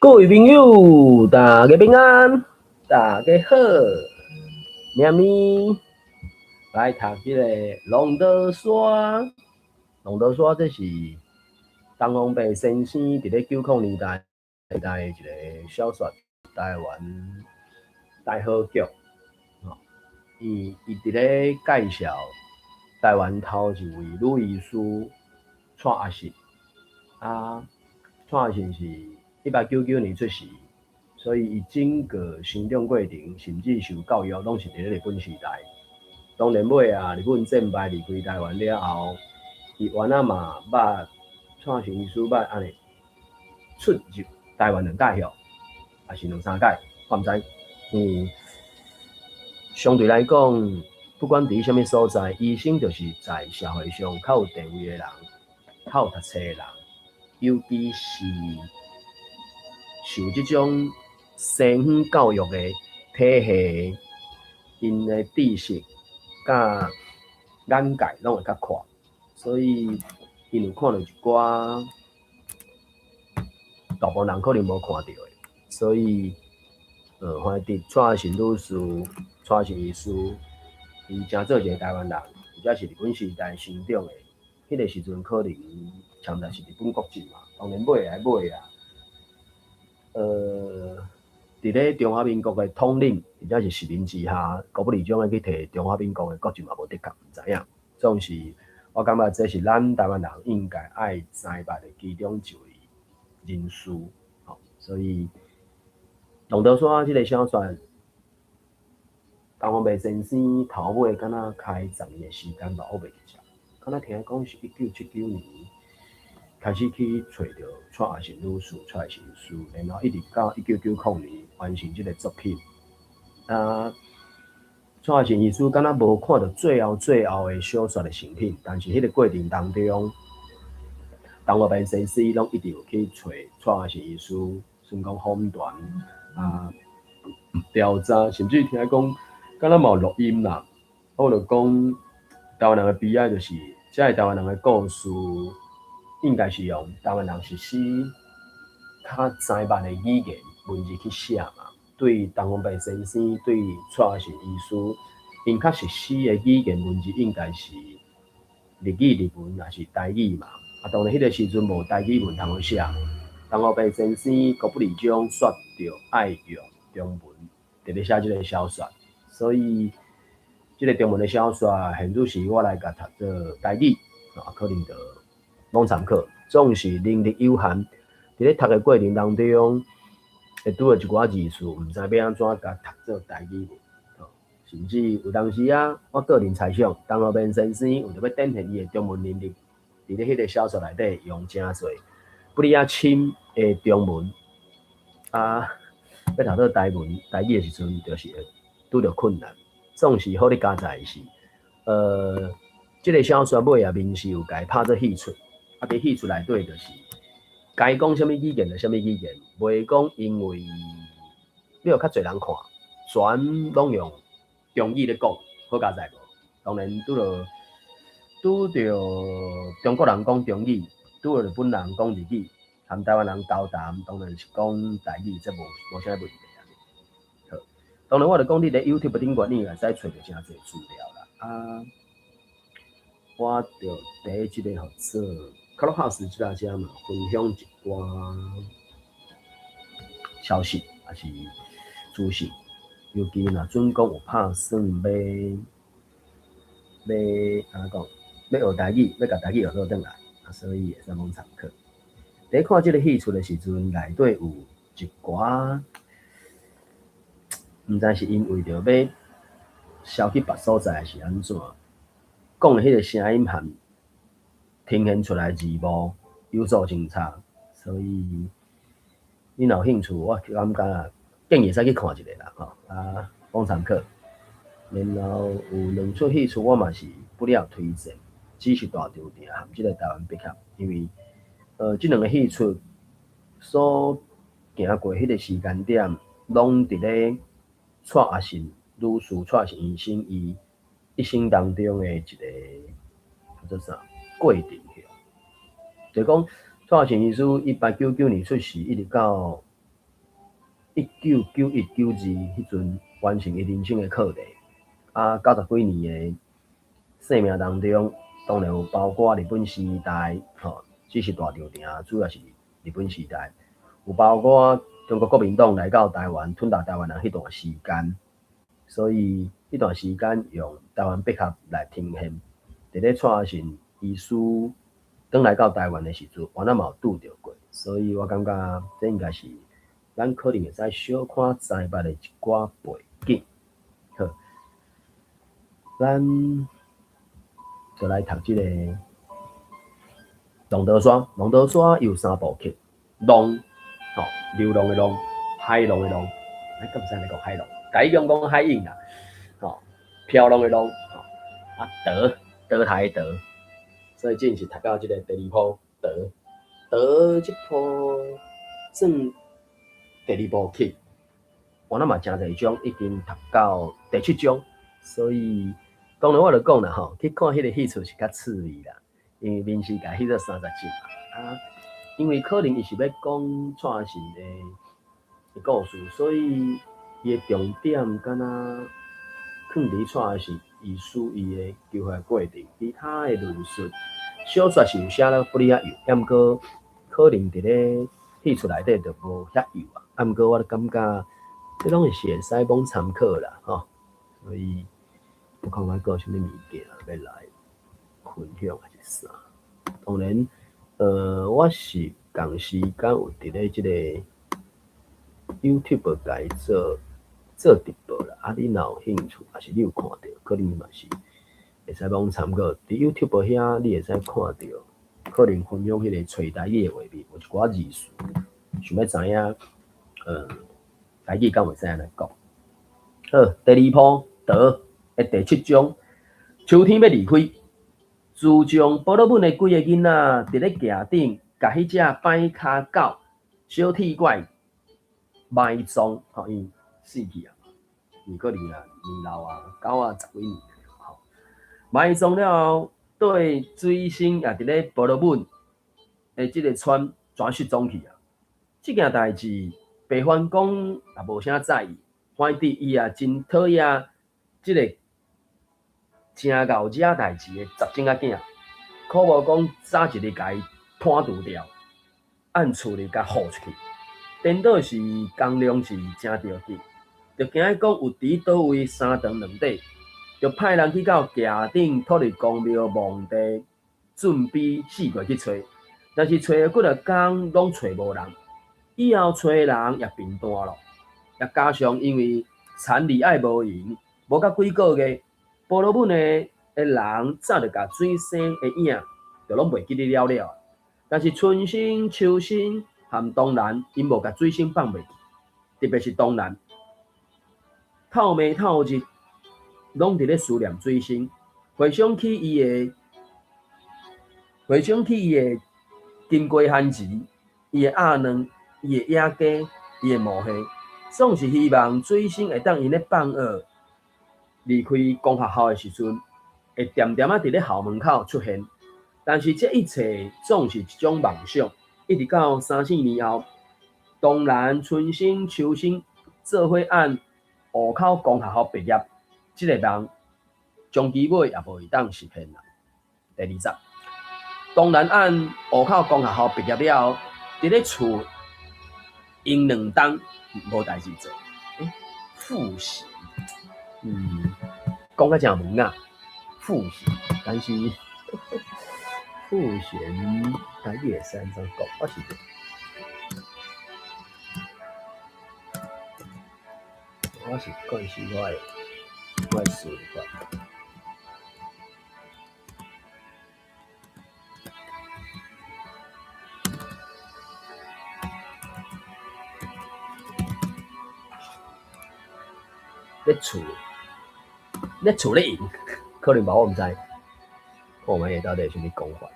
各位朋友，大家平安，大家好，明咪來讀這个《浪淘沙》。浪淘沙這是東方白先生佇咧90年代的一个小說，台灣大和劇。吼，伊佇咧介紹台灣頭一位女醫師蔡阿信。啊，蔡阿信是1899年出世，所以伊整個成長過程，甚至受教育，攏是佇咧日本時代。當然尾啊，日本戰敗離開台灣了後，伊原來嘛捌蔡阿信醫師捌按呢出入台灣兩屆吼，抑是兩三屆，我毋知。相對來講，不管佇啥物所在，醫生就是在社會上較有地位的人，較有讀冊的人，尤其是受這種西方教育的體系，𪜶的知識佮眼界攏會較闊，所以𪜶有看著一寡大部分人可能無看著的，所以翻佇蔡阿信女士、蔡阿信醫師，伊誠做一个台灣人，而且是日本時代成長的，彼个時陣可能差不多是日本國籍嘛，當然尾啊尾啊。佇咧中華民國的統領，或者是殖民之下，高不里將愛去提中華民國的國籍嘛，無的確，毋知影。總是，我感覺這是咱台灣人應該愛知捌的其中一位人士。吼，所以《浪淘沙》這个小說，東方白先生頭尾敢若開10年的時間吧，我袂記得。敢若聽講是1979年開始去揣著蔡阿信女士、蔡阿信醫師，然後一直到1990年完成這个作品。啊，蔡阿信醫師敢若無看著最後最後的小說的成品，但是彼个過程當中，東方白先生攏一直有去揣蔡阿信醫師，算講訪談啊、調查，甚至聽講敢若嘛有錄音啦。我就講台灣人的悲哀就是，這个台灣人的故事，應該是用台灣人實施較知捌的語言文字去寫嘛。對東方白先生，對蔡阿信醫師，𪜶較實施的語言文字應該是日語、日文，抑是台語嘛。啊，當然彼个時陣無台語文通好寫。東方白先生高不里將煞著愛用中文佇咧寫這个小說，所以這个中文的小說，現如時我來共讀做台語，啊，可能就攏參考。總是能力有限，佇咧讀的過程當中，會拄著一寡字詞，毋知欲按怎共讀做台語文，吼，甚至有當時啊，我個人猜想，東方白先生為著欲展現伊的中文能力，佇咧彼个小說內底用誠濟不哩仔深的中文，啊，欲讀做台文、台語的時陣，就是會拄著困難。總是好你佳哉的是，這个小說尾啊，面是有共伊拍做戲出，啊，佇戲出內底就是該講啥物語言就啥物語言，袂講因為你有較濟人看，全攏用中語咧講，好佳哉無？當然拄著中國人講中語，拄著日本人講日語，含台灣人交談，當然是講台語，這無啥問題啊。好，當然我就講你佇 YouTube 頂懸，你會使揣著誠濟資料啦。啊，我就佇這个號做 Clubhouse 這遮嘛，分享一寡消息，抑是資訊。尤其若準講有拍算欲按怎講，欲學台語，欲共台語學倒轉來，啊，所以會使攏參考。佇看這个戲出的時陣，內底有一寡，毋知是𪜶為著欲銷去別所在，還是按怎，講的彼个聲音和呈現出來字幕有所相差，所以你若有興趣，我感覺建議會使去看一下啦，吼，啊，講參考。然後有兩齣戲出，我嘛是不了推薦，只是大稻埕和這个台灣筆俠，因為這兩个戲出所行過彼个時間點，攏佇咧蔡阿信女士、蔡阿信醫生伊一生當中的一个叫做啥過程去。就講蔡阿信醫師1899年出世，一直到1991、92彼陣完成伊人生的課題。啊，90幾年的生命當中，當然有包括日本時代，吼，只是大著定，主要是日本時代，有包括中國國民黨來到台灣吞併台灣人彼段時間，所以彼段時間用台灣百合來呈現。佇咧蔡阿信醫師轉來到台灣的時陣，我嘛有拄著過，所以我感覺這應該是咱可能會使小可知捌的一寡背景。好，咱就來讀這個《浪淘沙》。《浪淘沙》有三部曲，浪，吼，流浪的浪，海浪的浪，欸，敢會使按呢講海浪？台語講海湧啦，吼，飄浪的浪，吼，啊，淘，淘汰的淘，所以這是讀到這個第二部淘，淘這部算第二部曲，我那嘛誠濟章已經讀到第七章，所以當然我就講啦吼，去看彼個戲出是較趣味啦，因為面試共戲做30集嘛，啊，因為可能伊是欲講蔡阿信的故事，所以伊的重點敢若囥佇蔡阿信醫師伊的求學過程，其他的論述小說是有寫了不哩遐幼，毋過可能佇咧戲出內底就無遐幼啊。啊，毋過我感覺這攏是會使罔參考啦，吼。所以我看覓閣有啥物物件欲來分享還是啥？當然，我是仝時間有佇咧這個 YouTube 共伊做做直播啦。啊，你若有興趣，抑是你有看著，可能嘛是會使罔參考。佇 YouTube 遐，你會使看著，可能分享彼個揣台語的畫面，有一寡字詞，想欲知影，台語敢會使按呢講？好，第二部淘的第七章，秋天欲離開，自從婆羅門的幾个囡仔佇咧徛頂，共彼隻歹跤狗小鐵怪埋葬，吼，伊死去啊，伊可能啊年老啊，90幾年吼，埋葬了後，對水星也佇咧婆羅門的這个村全失蹤去啊。這件代誌，白番公也無啥在意，反正伊也真討厭這个誠𠢕惹代誌的雜種仔囝，可無講早一日共伊攤除掉，按厝裡共予出去。顛倒是江良是誠著急，就驚伊講有佇佗位三長兩短，就派人去到徛頂土地公廟墓地，準備四界去揣，但是揣了幾若工攏揣無人。以後揣人也平淡咯，也加上因為田裡愛無閒，無甲幾個月，婆羅門的人早就共水星的影就攏袂記得了了。但是春生、秋生和東南，𪜶無共水星放袂記，特別是東南，透暝透日攏佇咧思念水星，回想起伊的金瓜番薯，伊的鴨卵。伊的野雞，伊的毛皮，總是希望水星會當𪜶咧放學離開公學校的時陣，會恬恬仔佇咧校門口出現。但是這一切總是一種夢想。一直到三四年後，東南、春生、秋生做伙按湖口公學校畢業，這个夢終其尾也無會當實現啦。第二節，東南按湖口公學校畢業了後，佇咧厝閒兩冬無代誌做，欸，賦閒，講甲誠文雅，賦閒，但是賦閒台語會使按怎講？我是慣勢我的思法。咧厝，咧厝咧閒，可能吧，我毋知。看覓到底是啥物講法？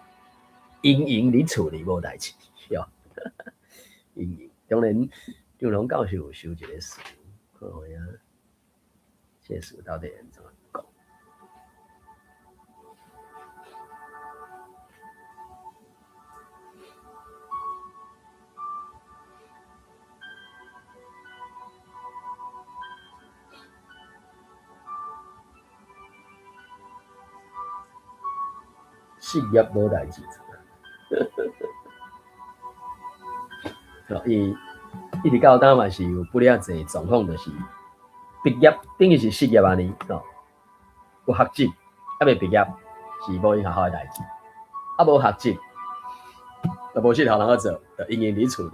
閒閒佇厝裡無代誌，對。閒閒，當然張龍教授有收一個詞，看覓啊，這個詞到底按怎講？失業無代誌做。伊一直到今嘛是有不了濟狀況，就是畢業等於是失業按呢，吼。有學籍猶未畢業是無閒學校的代誌，啊無學籍就無適合通去做，就永遠佇厝裡。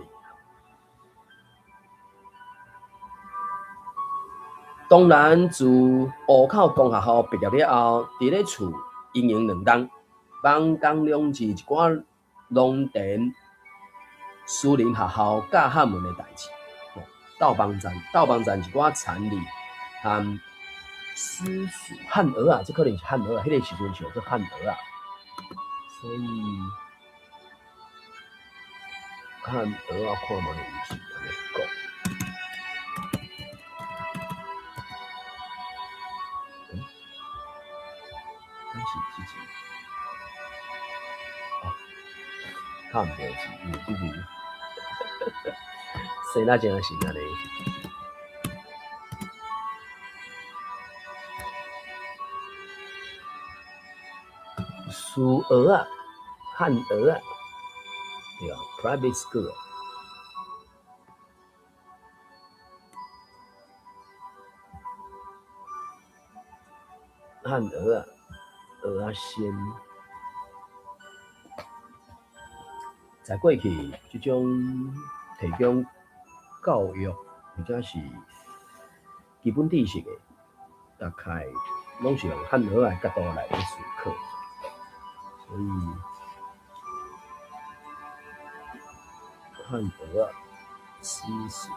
當然，自湖口公學校畢業了後，佇咧厝經營兩冬，幫江良志一寡農田私人學校教漢文的代誌，鬥幫贊，鬥幫贊一寡田里和私塾漢蚵仔，這可能是漢蚵仔，彼個時陣是叫做漢蚵仔，所以漢蚵仔看覓是按呢講。敢是這字？哦，敲毋著字，因為這字生得真是按呢。私蚵仔，漢蚵仔，對啊，private school。漢蚵仔，蚵仔先。在過去，這種提供教育或者是基本知識的，大概攏是用漢蚵仔的角度來去思考，所以漢蚵仔私塾，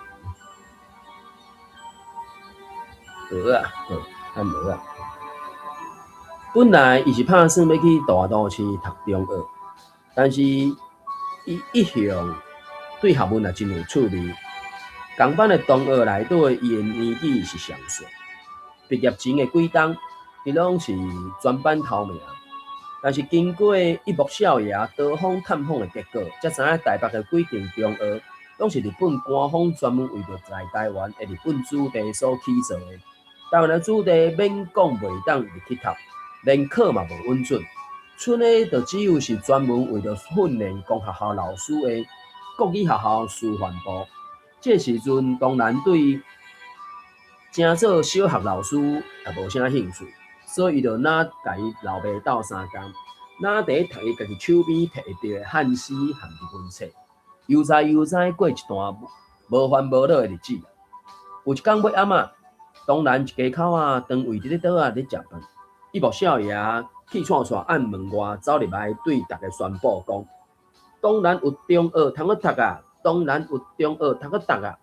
蚵仔，漢蚵仔。本來伊是拍算欲去大都市讀中學，但是伊一向對學問也真有趣味。仝班的同學內底，伊的年紀是上細。畢業前的幾冬，伊攏是全班頭名。但是經過一木少爺多方探訪的結果，才知影台北的幾間中學，攏是日本官方專門為著在台灣的日本子弟所起造的。台灣的子弟免講袂當入去讀，連考嘛無允准。賰的就只有是專門為著訓練公學校老師的國語學校師範部。這時陣當然對成做小學老師也無啥興趣，所以伊就若共伊老爸鬥相共，若佇讀伊家己手邊提會著的漢詩和日文冊，悠哉悠哉過一段無煩無惱的日子。有一工尾暗仔，當然一家口仔當圍佇咧桌仔咧食飯，一木少爺氣喘喘按門外走入來，對逐家宣布講：當然有中學通去讀啊！當然有中學通去讀啊！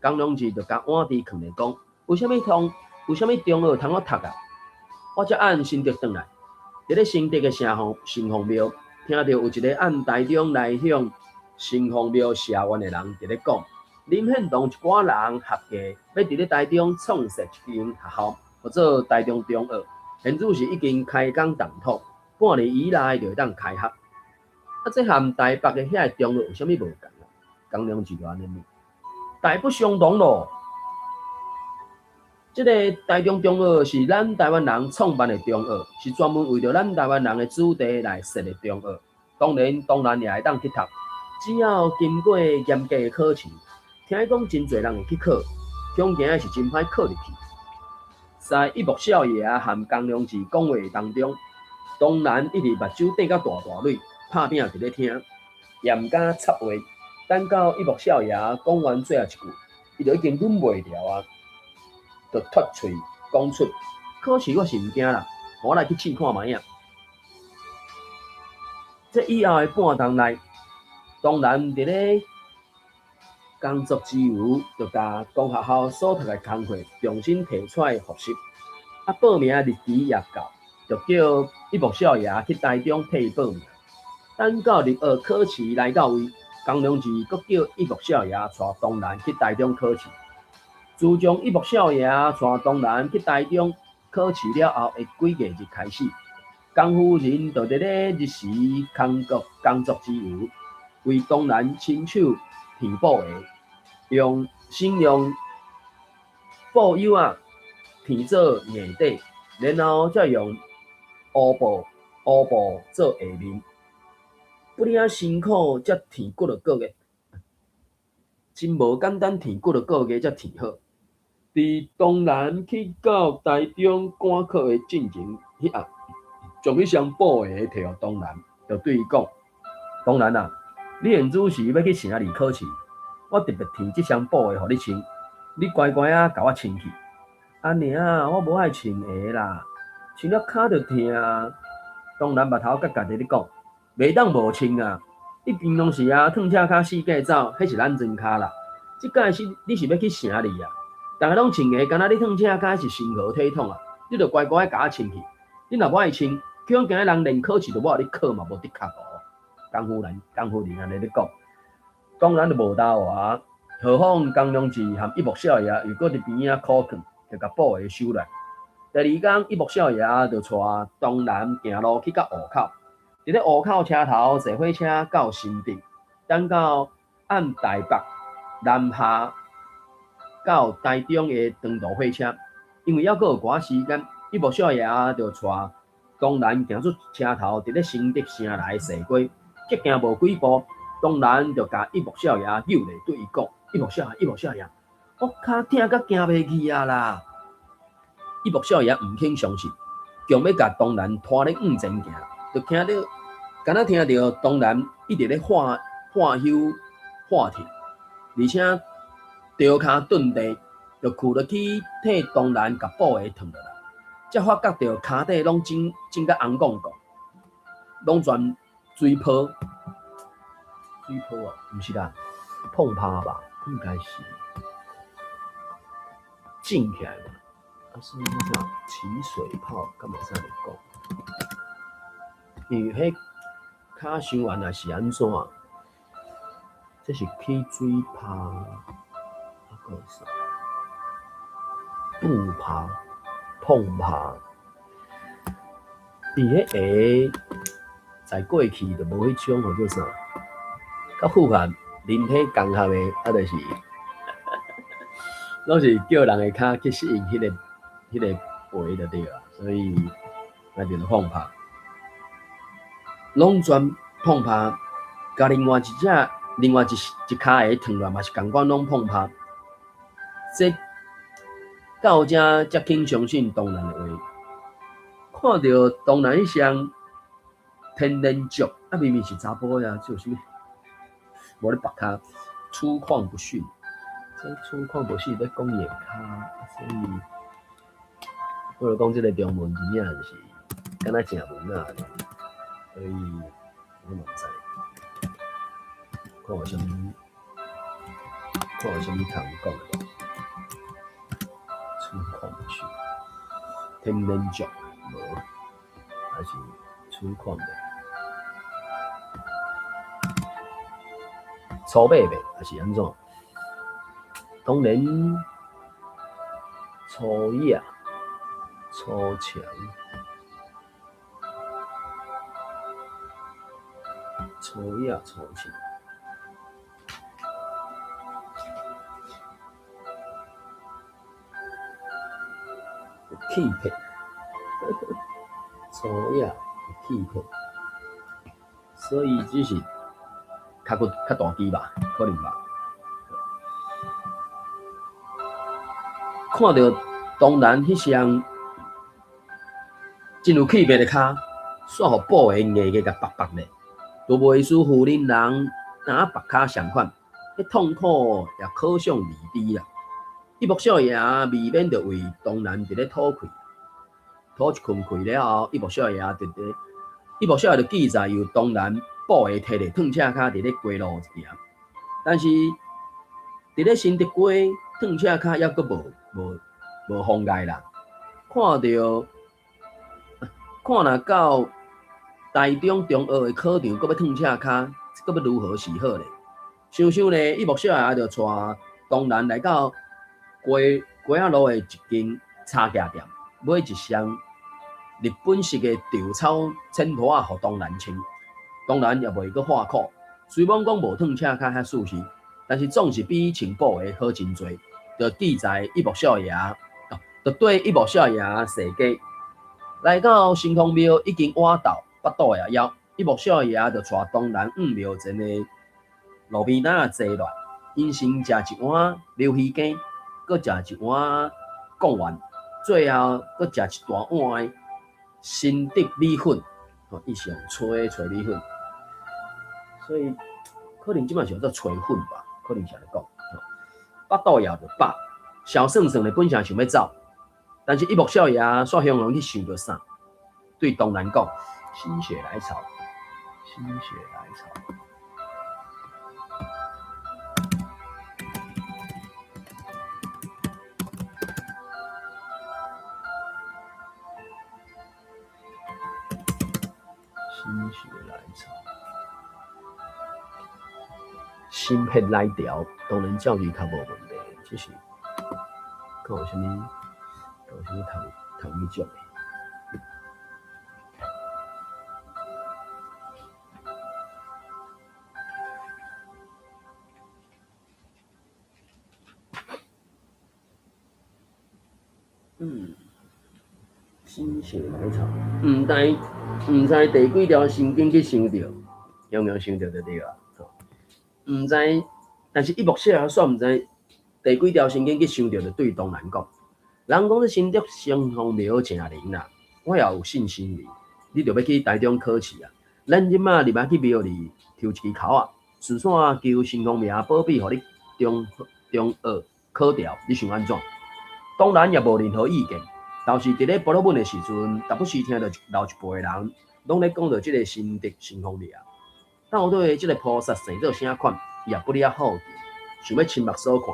江良志就共碗箸囥咧講：有啥物通？有啥物中學通去讀啊？我才按新竹轉來，佇咧新竹的城隍城隍廟，聽著有一个按台中來向城隍廟謝願的人佇咧講：林獻堂一寡人合計欲佇咧台中創設一間學校，號做台中中學，現此時已經開工動土，半年以內就會當開學。啊，這和台北的遐个中學有啥物無仝啊？江良志就按呢問，大不相同咯。這個台中中學是咱台灣人創辦的中學，是專門為著咱台灣人的子弟來設的中學。當然，當然也會當去讀，只要經過嚴格的考試。聽講真濟人會去考，恐驚是真歹考入去。在一木少爺和江良志講話當中，當然一直目睭瞪甲大大蕊，拍拚佇咧聽，也毋敢插話。等到一木少爺講完最後一句，伊就已經忍袂牢啊，就脫喙講出：考試我是毋驚啦，予我來去試看覓仔。這以後的半冬內，當然佇咧工作之餘，就共公學校所讀的工課重新提出來複習。啊，報名日期也到，就叫一木少爺去台中替伊報名。等到入學考試來到位，江良志閣叫一木少爺帶東蘭去台中考試。自從一木少爺帶東蘭去台中考試了後的幾个日開始，江夫人就佇咧日時工作工作之餘，為東蘭親手添布鞋，用先用布幼仔添做鞋底，然後再用烏布烏布做下面，不哩仔辛苦才添幾落個月，真無簡單添幾落個月才添好。佇東南去到台中趕考的進前，彼暗將彼雙布鞋提予東南，就對伊講：東南啊，你現主時欲去城裡考試，我特別添這雙布鞋予你穿，你乖乖仔共我穿去。阿娘，我無愛穿鞋啦，穿了跤就疼。東南目頭角角佇咧講，袂當無穿啊！你平常時啊，褪赤跤四界走，彼是咱庄跤啦。這擺是你是欲去城裡啊？逐个攏穿鞋，敢若你褪赤跤是成何體統啊？你著乖乖共我穿去。你若無愛穿，恐驚人連考試都無予你考嘛，無的確哦。江夫人，江夫人按呢咧講，當然就無答話。何況江良志和一木少爺又閣佇邊仔苦勸，就共布鞋收來。第二工，一木少爺就帶東南行路去到湖口，佇咧湖口車頭坐火車到新竹，等到按台北南下到台中的長途火車，因為猶閣有寡時間，一木少爺就帶東南行出車頭，佇咧新竹城內踅街。才行無幾步，東南就共一木少爺揪咧，對伊講：一木少爺，一木少爺，我跤疼甲行袂去啊啦！一木少爺毋肯相信，強欲共東南拖咧向前行，就聽著，敢若聽著東南一直咧喊喊休喊疼，而且著跤頓地，就跍落去替東南共布鞋脫落來，才發覺著跤底攏整整甲紅摃摃，攏全水泡，水泡啊，毋是啦，碰趴吧，應該是浸起來吧。啊，是那啥起水泡，敢會使來講？因為彼跤傷完也是按怎？這是起水泡，啊，閣有啥？布趴、碰趴，伊彼鞋在過去就無彼種叫做啥？較符合人體工學的，啊，就是攏是叫人的跤去適應彼個鞋就對啊，所以那就是碰趴，攏全碰趴，共另外一隻、另外一一跤鞋脫落來嘛是仝款攏碰趴。這到這才肯相信東南的話，看著東南彼雙天然足，啊明明是查埔的啊，這有啥物？無咧縛跤，粗獷不遜，這粗獷不遜咧講伊的跤，所以我就講這個中文真正就是敢若誠文仔，所以我嘛毋知，看有啥物，看有啥物通講的無？粗獷不遜，天然足無，還是粗獷的？粗白白還是按怎？當然粗野、粗強、粗野、粗強，有氣魄，粗野有氣魄，所以只是較閣較大支吧，可能吧。看著東南彼雙真有氣魄的跤，煞予布鞋硬硬共縛縛咧，都袂輸婦人人若縛跤相款，彼痛苦也可想而知啦。一木少爺未免著為東南佇咧吐氣，吐一囷氣了後，一木少爺就佇一木少爺就記載由東南布鞋提咧褪赤跤佇咧街路行，但是佇咧新竹街褪赤跤猶閣無無無妨礙啦。看著看若到台中中學的考場，閣欲褪赤跤，閣欲如何是好咧？想想咧，一木少爺就帶東南來到街街仔路的一間柴架店，買一雙日本式的稻草淺拖仔，予東南穿。東南也袂閣喊苦，雖罔講無褪赤跤遐舒適，但是總是比穿布鞋好真濟。就記載一木少爺，就對一木少爺踅街，來到城隍廟已經晚到，腹肚也枵，一目少爷就帶東蘭往廟前的路邊摊仔坐落，𪜶先食一碗溜魚羹，閣食一碗貢丸，最後閣食一大碗的新竹米粉，吼，伊是用炊炊米粉，所以可能這擺是叫做炊粉吧，可能是按呢講，吼，腹肚枵就飽，小算算咧本想想欲走，但是一目少爺煞雄雄去想著啥，對東蘭講，心血來潮，心血來潮。心血來潮，心血來潮，當然照字較無問題，只是閣有啥物，閣有啥物通通去做的？嗯，心血來潮，毋知毋知第幾條神經去想著，雄雄想著就對啊。毋知，但是一目少爺煞毋知第幾條神經去想著，就對東蘭講，人講這新竹城隍廟誠靈啦，我也有信心哩。你著欲去台中考試啊？咱這馬入來去廟裡抽一支籤仔，順紲求城隍廟保庇，予你中中學考著，你想按怎？當然也無任何意見，倒是佇咧埔魯文的時陣，時不時聽著老一輩的人攏咧講著這个新竹城隍廟，到底這个菩薩生做啥款，伊也不離仔好奇，想欲親目所看，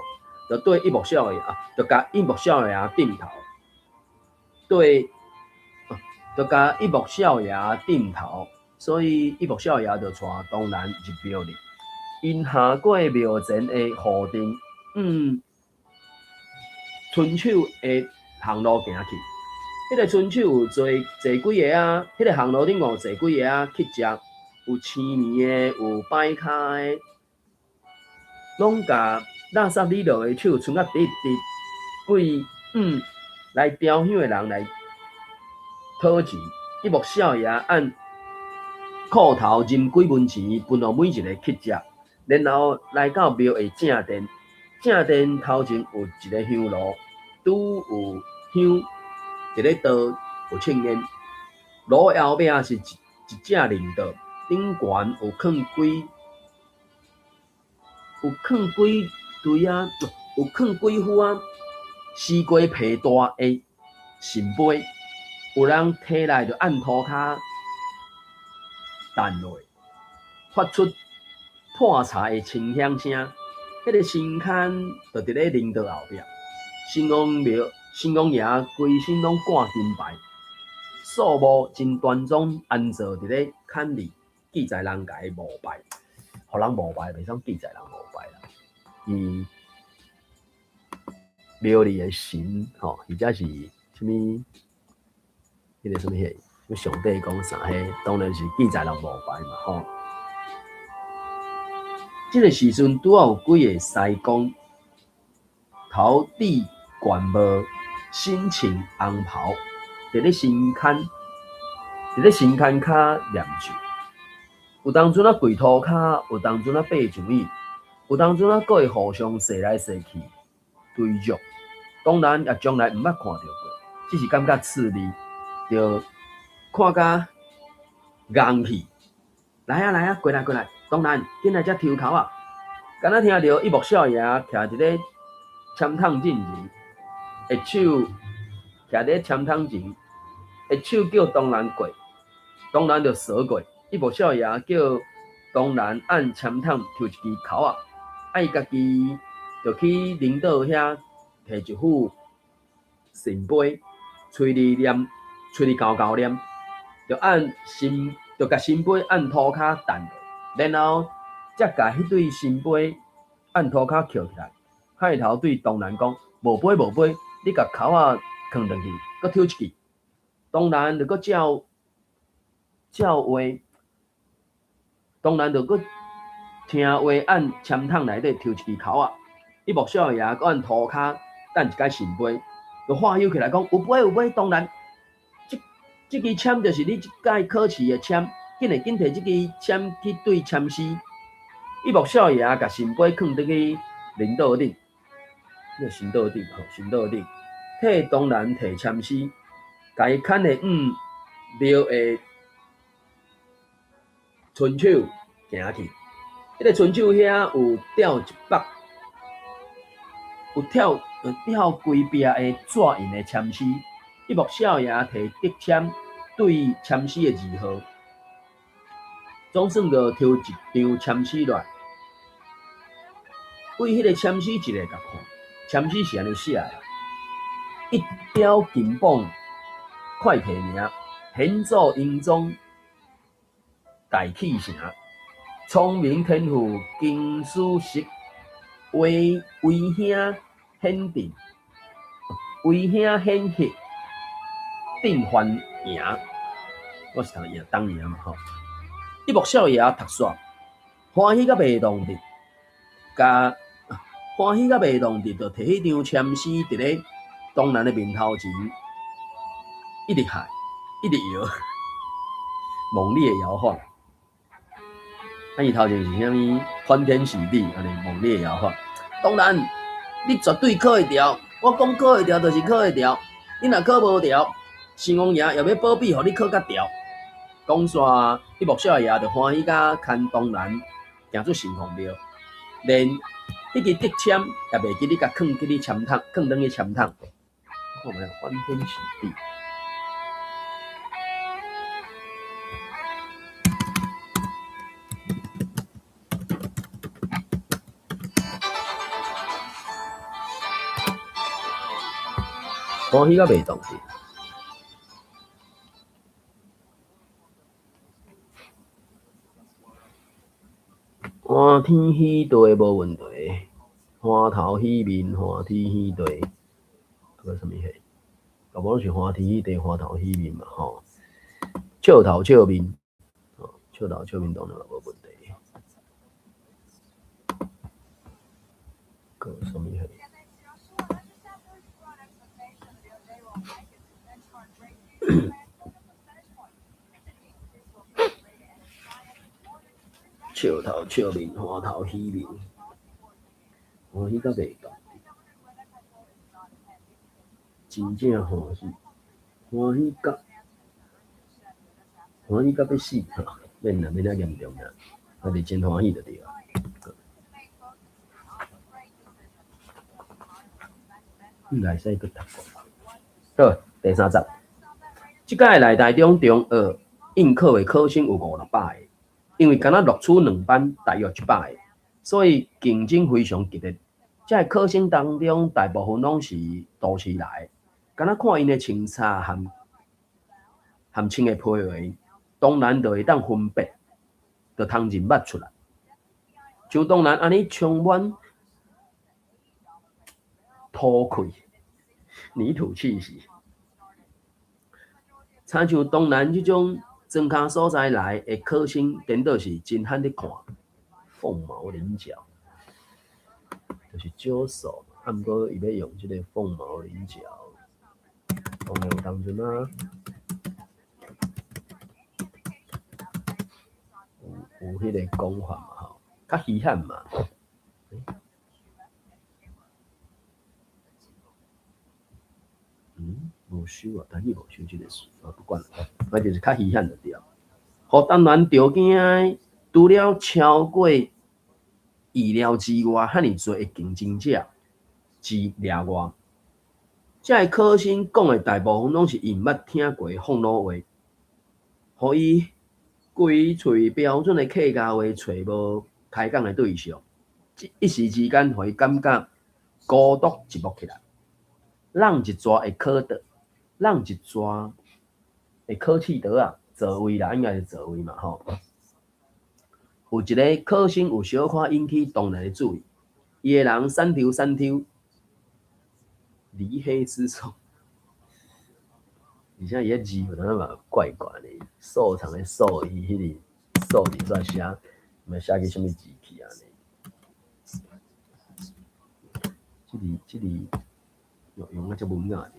就對一目少爺啊，就共一目少爺點頭，對，就共一目少爺點頭，所以一目少爺就帶東蘭入廟裡，𪜶下過廟前的雨頂，嗯。村手的行路行去，彼个村手有坐坐幾个啊，彼个行路頂有坐幾个啊乞食，有青暝的，有擺跤的，攏共垃圾里落的手伸甲直直，對來叼香的人來討錢。一目少爺按褲頭認幾文錢分予每一个乞食，然後來到廟的正殿。正殿頭前有一个香爐，拄有香佇咧桌有凊煙。爐後壁是一一隻靈桌，頂懸有囥幾有囥幾堆仔，有囥幾副仔絲瓜皮大的聖杯，有人提來就按塗跤擲落，發出破柴的清響聲。彼个神龛就佇咧靈桌後壁，城隍廟、城隍爺規身攏掛金牌，肃穆真端莊，安坐佇咧龛裡，記載人共伊膜拜，予人膜拜，袂使記載人膜拜啦。伊廟裡的神吼，或者是啥物，彼个啥物彼上帝講啥彼，當然是記載人膜拜嘛吼。這个時陣拄仔有幾个師公頭戴冠帽，身穿紅袍，佇咧神龛，佇咧神龛跤念咒。有當陣仔跪塗跤，有當陣仔爬上椅，有當陣仔閣會互相踅來踅去追逐。當然也從來毋捌看著過，只是感覺趣味，就看甲戇去。來啊來啊，過來過來！當然，緊來遮抽屐仔。敢若聽著一目少爺徛佇咧籤筒進前，下手徛佇咧籤筒前，下手叫東蘭過，東蘭就踅過。一目少爺叫東蘭按籤筒抽一支屐仔，啊，伊家己就去靈桌遐提一副聖杯，喙裡念，喙裡厚厚念，就按神，就共聖杯按塗跤擲落。然後才共彼對聖杯按塗跤抾起來，海頭對東蘭講：無杯無杯，你共屐仔囥轉去，閣抽一支。東蘭就閣照照話，東蘭就閣聽話按籤筒內底抽一支屐仔，一目少爺閣按塗跤擲一擺聖杯，就喝唏起來講：有杯有杯，東蘭，這這支籤就是你這擺考試的籤，緊會緊提這支籤去對籤詩。一目少爺共聖杯囥佇去靈桌頂，那個神桌頂吼，神桌頂，替東蘭提籤詩，共伊牽的往廟的村手行去。彼個村手遐有吊一百，有吊吊幾壁的紙印的籤詩。一目少爺提竹籤對籤詩的字號，總算閣抽一張籤詩落來。為彼個籤詩一个共看，籤詩是按呢寫的：一雕金榜快提名，玄祖英宗大气城，聪明天赋经书识，威威兄显定，威兄显赫定欢迎。我是读赢当赢嘛吼。一目少爷讀煞，歡喜甲袂當得，共歡喜甲袂當得，就提彼張籤詩佇咧東蘭的面頭前，一直喊，一直搖，猛烈搖晃。啊，伊頭前是啥物？歡天喜地，按呢猛烈搖晃。東蘭，你絕對考會著，我講考會著就是考會著，你若考無著，神王爺也欲保庇，予你考較著。講煞，彼木少爺就歡喜甲牽東蘭行出神王廟，連彼支竹籤也袂記得共囥去咧籤筒，囥轉去籤筒。看覓歡天喜地。歡喜甲袂當得。歡天喜地無問題，歡頭喜面，歡天喜地，啊閣啥物貨？大部分攏是歡天喜地，歡頭喜面嘛吼。笑頭笑面，吼，笑頭笑面當然嘛無問題。閣啥物貨？笑頭笑面，歡頭喜面，歡喜甲袂當得，真正歡喜，歡喜甲歡喜甲欲死吼，免啦，免遐嚴重啦，啊，就真歡喜就對啊。應該會使閣讀過。好，第三節，這擺來台中中學應考的考生有五六百個。因為敢若錄取兩班，大約100個，所以競爭非常激烈。這个考生當中，大部分攏是都市來的，敢若看𪜶的穿插和和穿的皮鞋，當然就會當分別，就通認捌出來。像當然按呢充滿土氣、泥土氣息，親像當然這種莊跤所在來的考生，顛倒是真罕咧看，鳳毛麟角，就是少數。啊，毋過伊欲用這个鳳毛麟角，當然有當陣啊，有有彼个講法嘛吼，較稀罕嘛。嗯，無收啊，台語無收這个詞，啊不管啦，反正就是較稀罕就對。予當然著驚，除了超過意料之外，遐爾濟的競爭者之外，這个考生講的大部分攏是伊毋捌聽過的風呂話，予伊規喙標準的客家話揣無開講的對象，一時之間，予伊感覺孤獨寂寞起來。人一逝會考倒，人一逝會考試倒啊，座位啦，應該是座位嘛吼。有一个考生有小可引起當然的注意，伊的人瘦抽瘦抽，離黑之瘦，而且伊彼字有當嘛怪怪的，瘦長的瘦，伊彼个瘦字煞寫，毋知寫去啥物字去按呢？這字這字用用啊遮文雅的，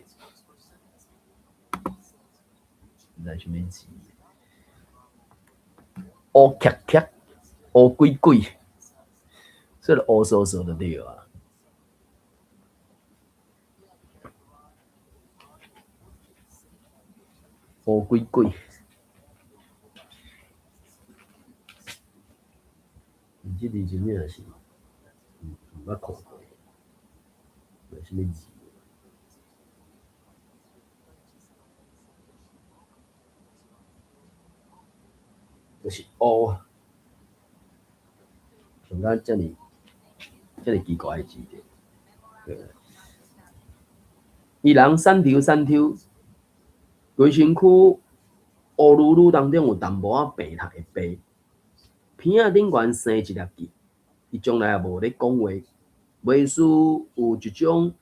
毋知啥物字，烏喀喀，烏鬼鬼，所以烏趖趖就對啊。烏鬼鬼，這字真正是毋捌看過，啥物字？就是烏，上敢遮爾遮爾奇怪的字對。伊人散抽散抽，規身軀烏嚕嚕當中有淡薄仔病態的白，鼻仔頂懸生一粒痣，伊從來也無咧講話，袂輸有一種，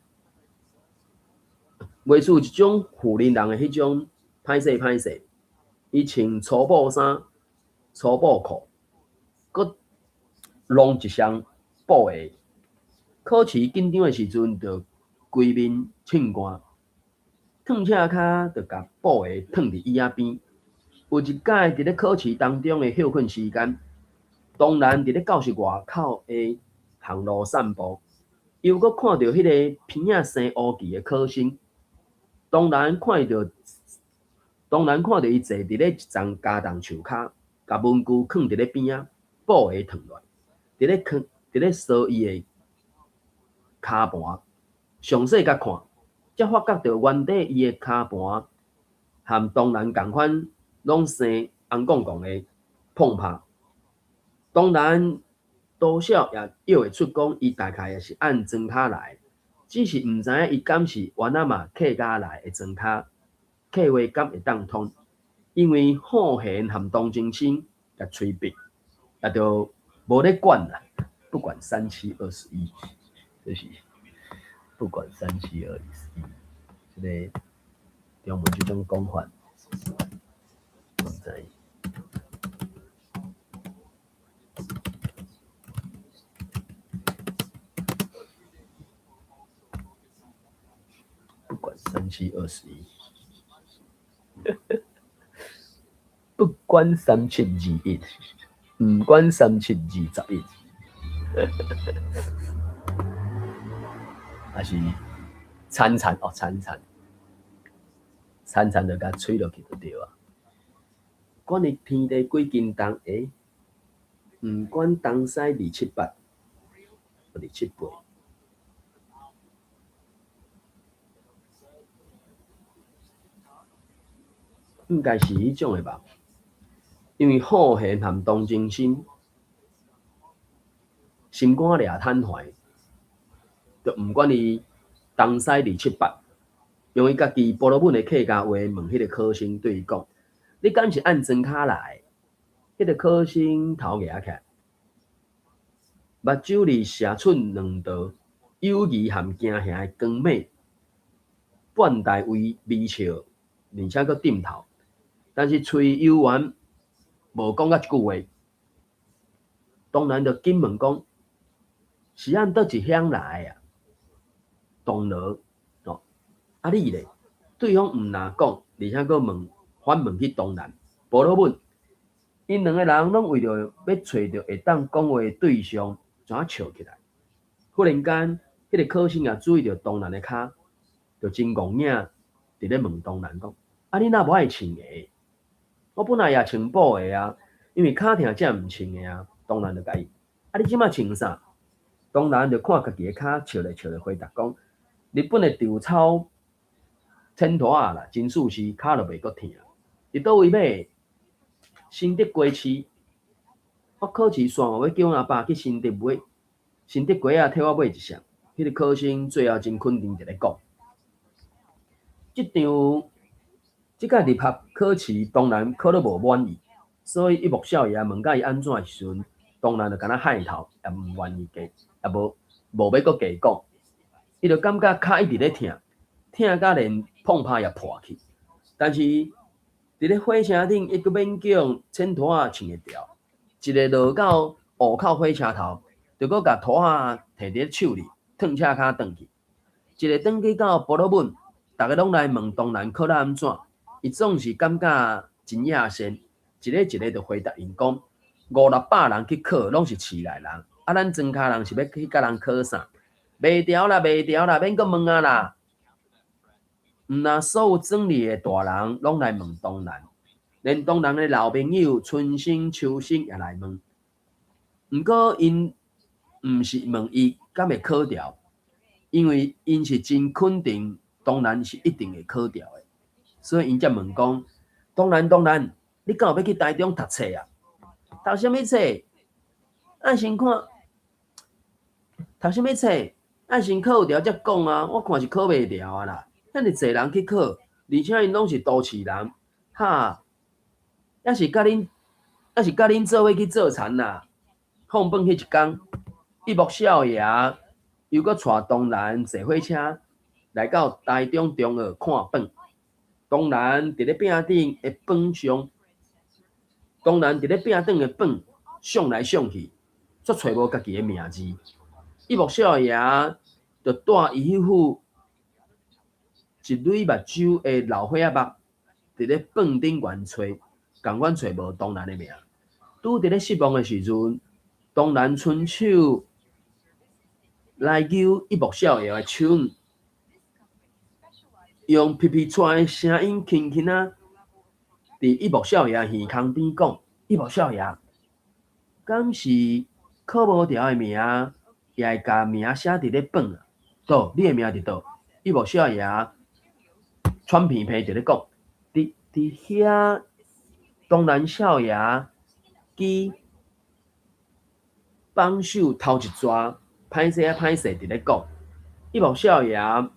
袂輸有一種婦人人的彼種歹勢歹勢，伊穿粗布衫、粗布褲，閣弄一雙布鞋。考試緊張的時陣，就規面凊汗，褪赤跤就共布鞋褪佇椅仔邊。有一擺佇咧考試當中的歇睏時間，當然佇咧教室外口的巷路散步，又閣看著彼个鼻仔生烏痣的考生，當然看著伊坐佇咧一叢茄苳樹跤，共文具囥佇咧邊仔，布鞋褪落，佇咧掃伊的跤盤，詳細共看，才發覺著原底伊的跤盤和當然仝款，攏生紅摃摃的膨拍。當然多少也臆會出講，伊大概也是按莊跤來，只是毋知影伊敢是原仔嘛客家來的莊跤，客話敢會當通？因為好賢和同情心共催逼，也就無咧管啦，不管三七二十一，就是不管三七二十一，這个中文這種講法，毋知。不管三七二十一，不管三七二一，毋管三七二十一，還是田田哦，田田，田田就共吹落去就對啊。管伊天地幾斤重，欸，毋管東西二七八，二七八。應該是彼種的吧，因為好賢和同情心，心肝掠坦懷，就毋管伊東西二七八，用伊家己婆羅門的客家話問彼个考生，對伊講：你敢是按莊跤來？彼个考生頭額起來，目睭裡射出兩道友誼和驚嚇的光芒，半帶微微笑，而且閣點頭。但是喙猶原無講甲一句話，當然就緊問講，是按佗一鄉來啊？當羅哦，啊你咧？對方毋若講，而且閣問反問去當然，婆羅門，𪜶兩个人攏為著欲揣著會當講話的對象，怎笑起來？忽然間，彼个考生也注意著當然的跤，就真戇影佇咧問當然講：啊，你若無愛穿鞋？我本來也穿布鞋啊，因為跤疼才毋穿的啊。當然就共伊，啊，你這馬穿啥？當然就看家己的跤，笑咧笑咧回答講：日本的稻草剪拖仔啦，真舒適，跤就袂閣疼。佇佗位買？新竹街市。我考試煞，我欲叫阮阿爸去新竹買新竹街仔，替我買一雙。彼个考生最後真肯定佇咧講，這場。這擺入學考試當然考得無滿意，所以伊莫少爺問甲伊按怎的時陣，當然就敢若害頭，也毋願意加，也無無欲閣加講。伊就感覺跤一直咧疼，疼甲連膨拍也破去。但是佇咧火車頂，伊閣勉強穿拖仔穿會牢，一个落到戶口火車頭，就閣共拖仔提佇咧手裡，褪赤跤轉去。一个轉去到婆羅門，逐个攏來問當然考得按怎。伊總是感覺真野仙，一个一个就回答𪜶講，五六百人去考，攏是市內人，啊，咱莊跤人是欲去共人考啥？袂牢啦，袂牢啦，免閣問啊啦。毋若所有莊裡的大人攏來問東蘭，連東蘭的老朋友春生、秋生也來問。毋過𪜶毋是問伊敢會考著，因為𪜶是真肯定東蘭是一定會考著的，所以𪜶才問講：東蘭，東蘭，你敢有欲去台中讀冊啊？讀啥物冊？愛先看讀啥物冊？愛先考著才講啊！我看是考袂牢啊啦。遐爾濟人去考，而且𪜶攏是都市人，哈，抑是佮恁做伙去做田啦。放飯彼一工，一木少爺又閣帶東蘭坐火車來到台中中學看榜。東蘭佇咧餅頂的榜上，東蘭佇咧餅頂的榜上來上去，卻揣無家己的名字。一木少爺就帶伊彼副一蕊目睭的老歲仔目，佇咧榜頂懸揣，仝款揣無東蘭的名。拄佇咧失望的時陣，東蘭伸手來揪一木少爺的手，用皮皮掣的聲音輕輕仔，佇一木少爺耳空邊講：一木少爺，敢是考無牢的名，也會共名寫佇咧榜啊？佗，你的名佇佗？一木少爺喘鼻鼻佇咧講，佇遐，東蘭少爺舉榜首頭一逝，歹勢仔歹勢佇咧講，一木少爺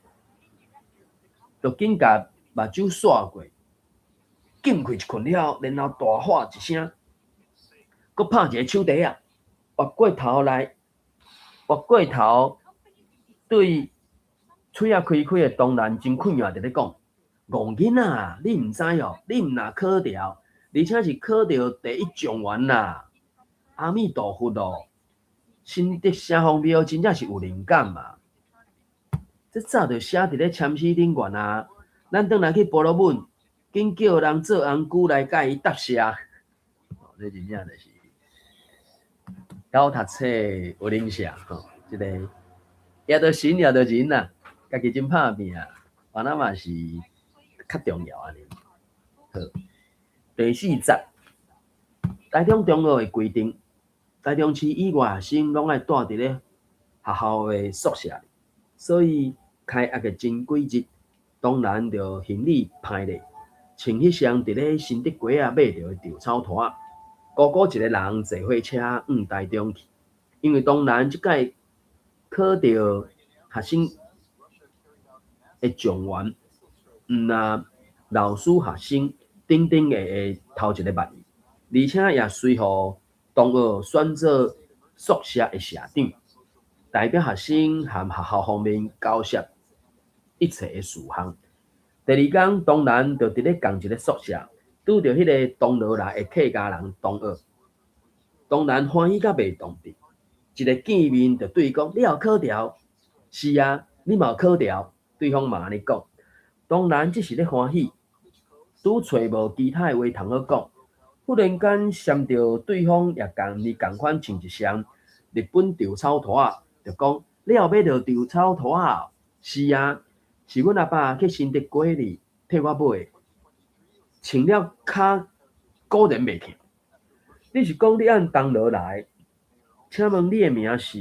就緊共目睭煞過，禁開一困了，然後大喊一聲，閣拍一个手蹄仔，越過頭來，越過頭對喙仔開開的東蘭真困惑佇咧講：戇囡仔，你毋知哦，你毋若考著，而且是考著第一狀元啦！阿彌陀佛咯，新竹城隍廟真正是有靈感啊！這早就寫佇咧籤詩頂懸啊！咱轉來去婆羅門，緊叫人做紅龜來共伊答謝。這真正就是𠢕讀冊有靈性吼，這个攑著神攑著人啦，家己真拍拚啊，原來嘛是較重要按呢。好，第四節，台中中學的規定，台中市以外學生攏愛蹛佇咧學校的宿舍裡，所以開學的前幾日，東蘭就行李歹咧，穿彼雙佇咧新竹街仔買著的稻草拖仔，孤孤一个人坐火車往台中去。因為東蘭這擺考著學生的狀元，毋若老師、學生等等的頭一个捌伊，而且也隨予同學選做宿舍的社長，代表學生和學校方面交涉一切的事項。第二工，東蘭就佇咧仝一个宿舍，拄著彼个銅鑼來的客家人同學。東蘭歡喜甲袂當得，一个見面就對伊講：你也有考著？是啊，你嘛有考著？對方嘛按呢講。東蘭只是咧歡喜，拄揣無其他的話通好講。忽然間閃著對方也共伊仝款穿一雙日本稻草拖仔，就講：你有買著稻草拖仔？是啊，是阮阿爸去新竹街裡替我買的，穿了跤果然袂疼。你是講你按銅鑼來？請問你的名是？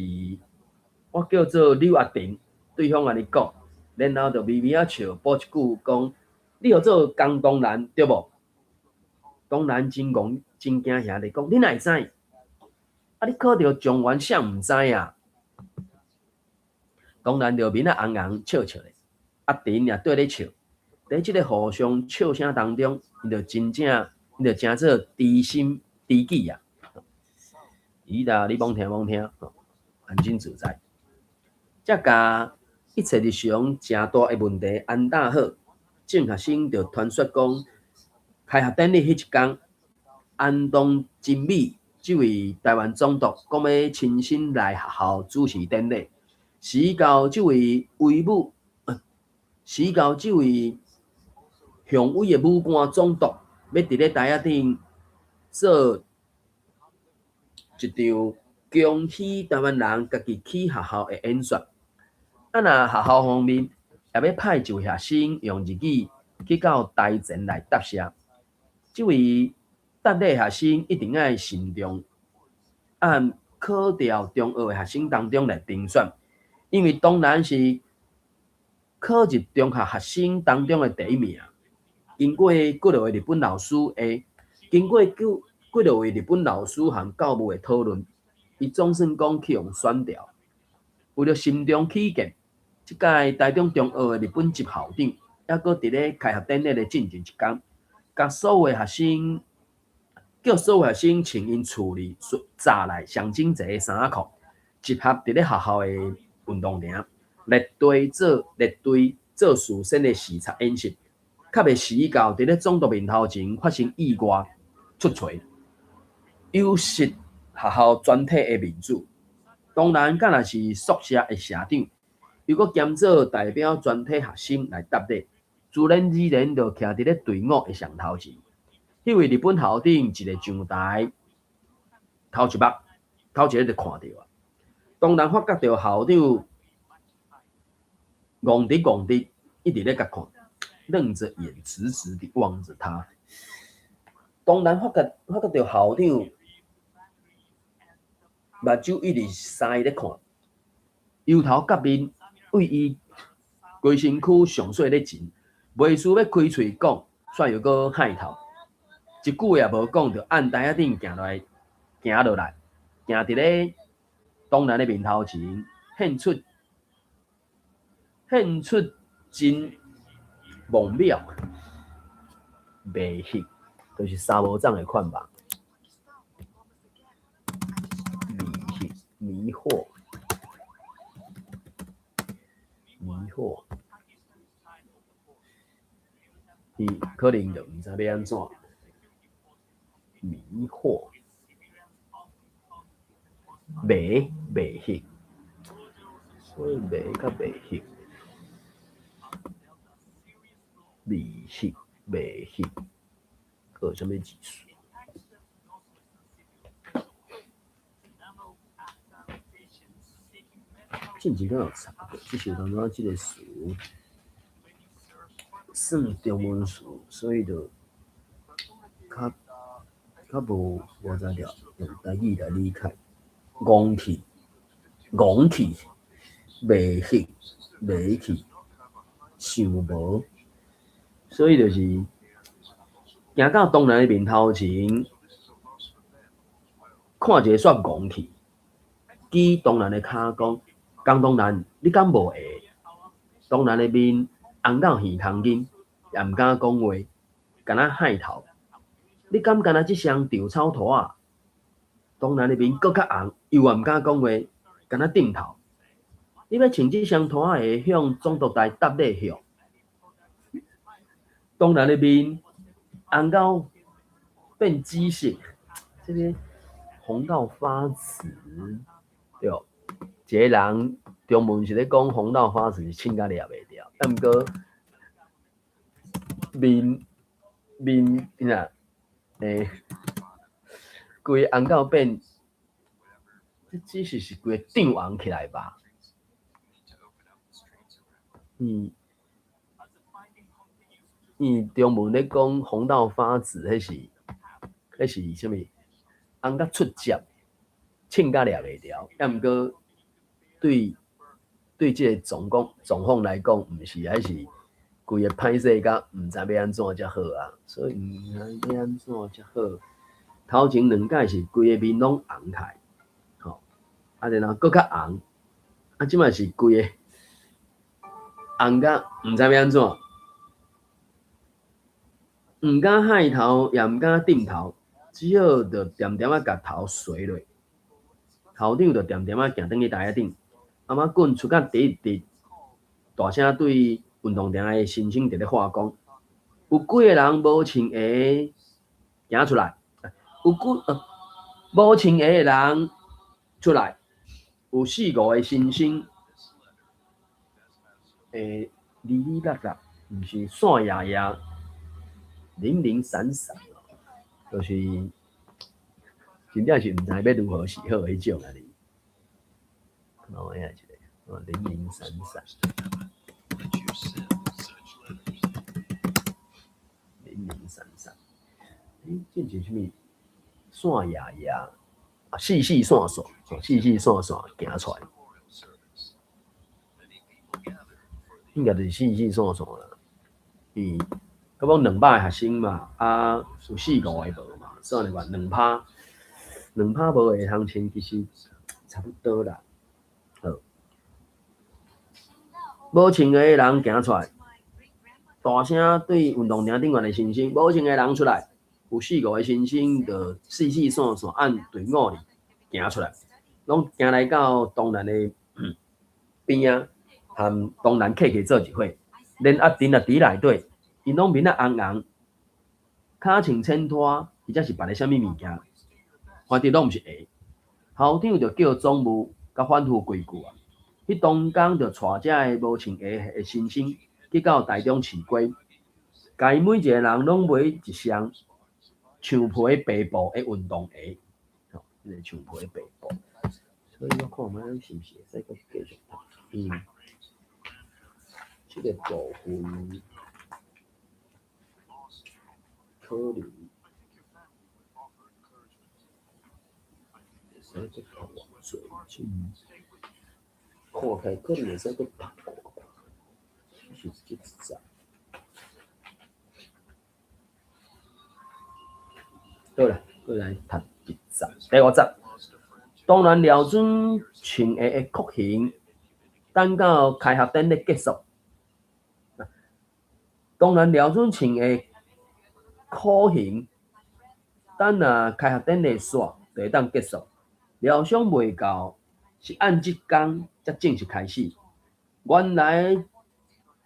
我叫做柳阿婷。對方按呢講，然後就微微仔笑，補一句講：你號做江東蘭對無？東蘭真戇真驚嚇咧講，你哪會知？啊，你考著狀元，誰毋知啊？東蘭就面仔紅紅笑笑咧，阿婷也綴咧笑。佇這个互相笑聲當中，𪜶就真正，𪜶就成做知心知己啊！伊啦，你罔聽罔聽，安真自在。才共一切日常誠大的問題安搭好，眾學生就傳說講，開學典禮彼一工，安東真美這位台灣總督講欲親身來學校主持典禮，時到這位威武，時到這位雄偉的武官總督欲佇咧台仔頂做一場恭喜臺灣人家己起學校的演說。啊，若學校方面也欲派一位學生用日語去到台前來答謝。這位答禮學生一定愛慎重按考著中學的學生當中來評選，因為當然是考入中學學生當中的第一名。經過幾落位日本老師的，經過幾幾落位日本老師和教務的討論，伊總算講去予選著。為著慎重起見，這屆台中中學的日本籍校長，猶閣佇咧開學典禮的進前一工，共所有的學生，叫所有學生穿𪜶厝裡紮來上整齊的衫仔褲，集合佇咧學校的運動場，列隊做列隊做事先的視察演習，較袂時到佇咧總督面頭前發生意外出槌，有失學校全體的面子。當然，敢若是宿舍的社長，又閣兼做代表全體學生來答禮，自然而然就徛佇咧隊伍的上頭前。彼位日本校長一个上台，頭一目，頭一个就看著啊。當然發覺著校長戇直戇直，一直咧共看，瞪著眼直直地望著他。當然發覺著校長目睭一直三伊咧看，由頭到面對伊規身軀上細咧前，袂輸欲開喙講，煞又閣害頭，一句話也無講，就按台仔頂行來，行落來，行佇咧東南的面頭前，獻出真蒙妙，袂翕，就是三無掌的款吧。迷迷惑，迷惑，伊可能就毋知欲按怎迷惑，迷袂翕，所以迷佮袂翕，迷翕袂翕，閣有啥物意思？進前敢有查過，只是有當陣這个詞算中文詞，所以就較較無無才調用台語來理解。戇去，戇去，袂翕，袂去，想無，所以就是行到東南的面頭前，看一个煞戇去，指東南的跤講：江東南，你敢無鞋？東南的面紅到耳空筋，也毋敢講話，干焦害頭。你敢干焦這雙長草拖仔？東南的面閣較紅，又也毋敢講話，干焦點頭。你欲穿這雙拖仔鞋向總督台答禮許？東南的面紅到變紫色，這个紅到發紫，對。一个人中文是咧講紅到發紫，是凊甲掠袂著，啊毋過面面啥？規个紅到變，這只是是規個漲紅起來吧？嗯，伊中文咧講紅到發紫，彼是啥物？紅甲出汁，凊甲掠袂牢，啊毋過對這个狀況狀況來講，毋是還是規个歹勢甲毋知欲按怎才好啊，所以毋知欲按怎才好。頭前兩擺是規个面攏紅起來，吼，啊然後閣較紅，啊這擺是規个紅甲毋知欲按怎，毋敢害頭，也毋敢點頭，只好就恬恬仔共頭垂落，校長就恬恬仔行轉去台仔頂，阿媽棍出甲直直，大聲對運動場的新生佇咧喊講：有幾个人無穿鞋行出來？有幾無穿鞋的人出來？有四五个新生，離離落落，毋是散掖掖，零零散散，就是真正是毋知欲如何是好彼種啊！你，看我遐一个，哦，零零散散，零零散散，欸，這是啥物？線牙牙，啊，細細線線，細細線線行出來，應該就是細細線線啦。嗯，閣講200個學生嘛，啊，有四五個無嘛，算咧話2趴，2趴無會通穿，其實差不多啦。好，無穿鞋的人行出來，大聲對運動場頂懸的新生，無穿鞋的人出來，有四五個新生就細細線線按隊伍裡行出來，攏行來到東南的邊仔，和東南客氣做一伙，連阿陳也佇內底，𪜶攏面仔紅紅，跤穿淺拖，或者是別个啥物物件，反正攏毋是鞋。校長就叫總務佮反覆規句啊，彼當工就帶遮个無穿鞋的新生去到台中市街，共𪜶每一个人攏買一雙橡皮白布的運動鞋，吼，這個橡皮白布。所以我看覓是毋是會使閣繼續讀？嗯，這個部分可能會使閣讀偌濟，看起來可能會使閣讀過，是這一節。好啦，閣來讀一節，第五節。當然廖準穿鞋的酷刑，等到開學典禮結束。當然廖準穿鞋苦刑，等啊開學典禮煞就會當結束。料想袂到是按這工才正式開始。原來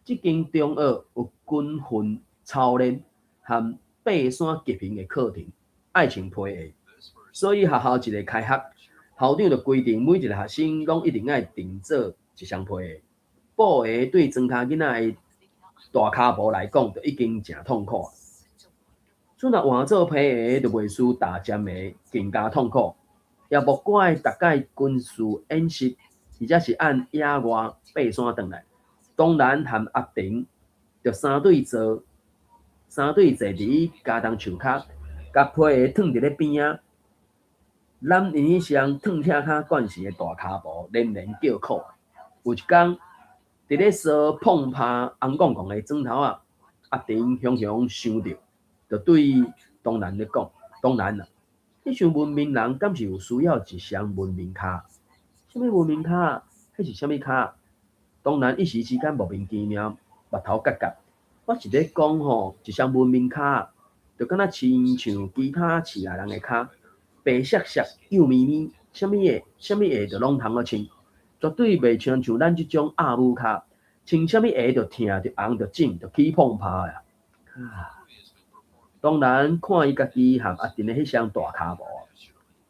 這間中學有軍訓操練和爬山急行的課程，愛穿皮鞋，所以學校一个開學，校長就規定每一个學生攏一定愛訂做一雙皮鞋。布鞋對莊跤囡仔的大跤步來講，就已經誠痛苦。這若換做皮鞋，就袂輸踏尖鞋更加痛苦。也莫怪逐擺軍事演習，或者是按野外爬山轉來，當然和阿婷就三對坐，三對坐佇茄苳樹跤，共皮鞋囥佇咧邊仔，攬𪜶彼雙褪疼較慣勢的大跤步，連連叫苦。有一工，佇咧趖碰拍紅摃摃的磚頭仔，阿婷雄雄想著，就對東南咧講：東南啊，你像文明人，敢是有需要一雙文明跤？啥物文明跤？彼是啥物跤？東南一時之間莫名其妙，目頭結結。我是咧講吼，一雙文明跤，就敢若親像其他市內人的跤，白雪雪、幼咪咪，啥物鞋、啥物鞋就攏通好穿，絕對袂親像咱這種鴨母跤，穿啥物鞋就疼、就紅、就腫、就起膨泡啊！當然看伊家己和阿陳的彼雙大跤步，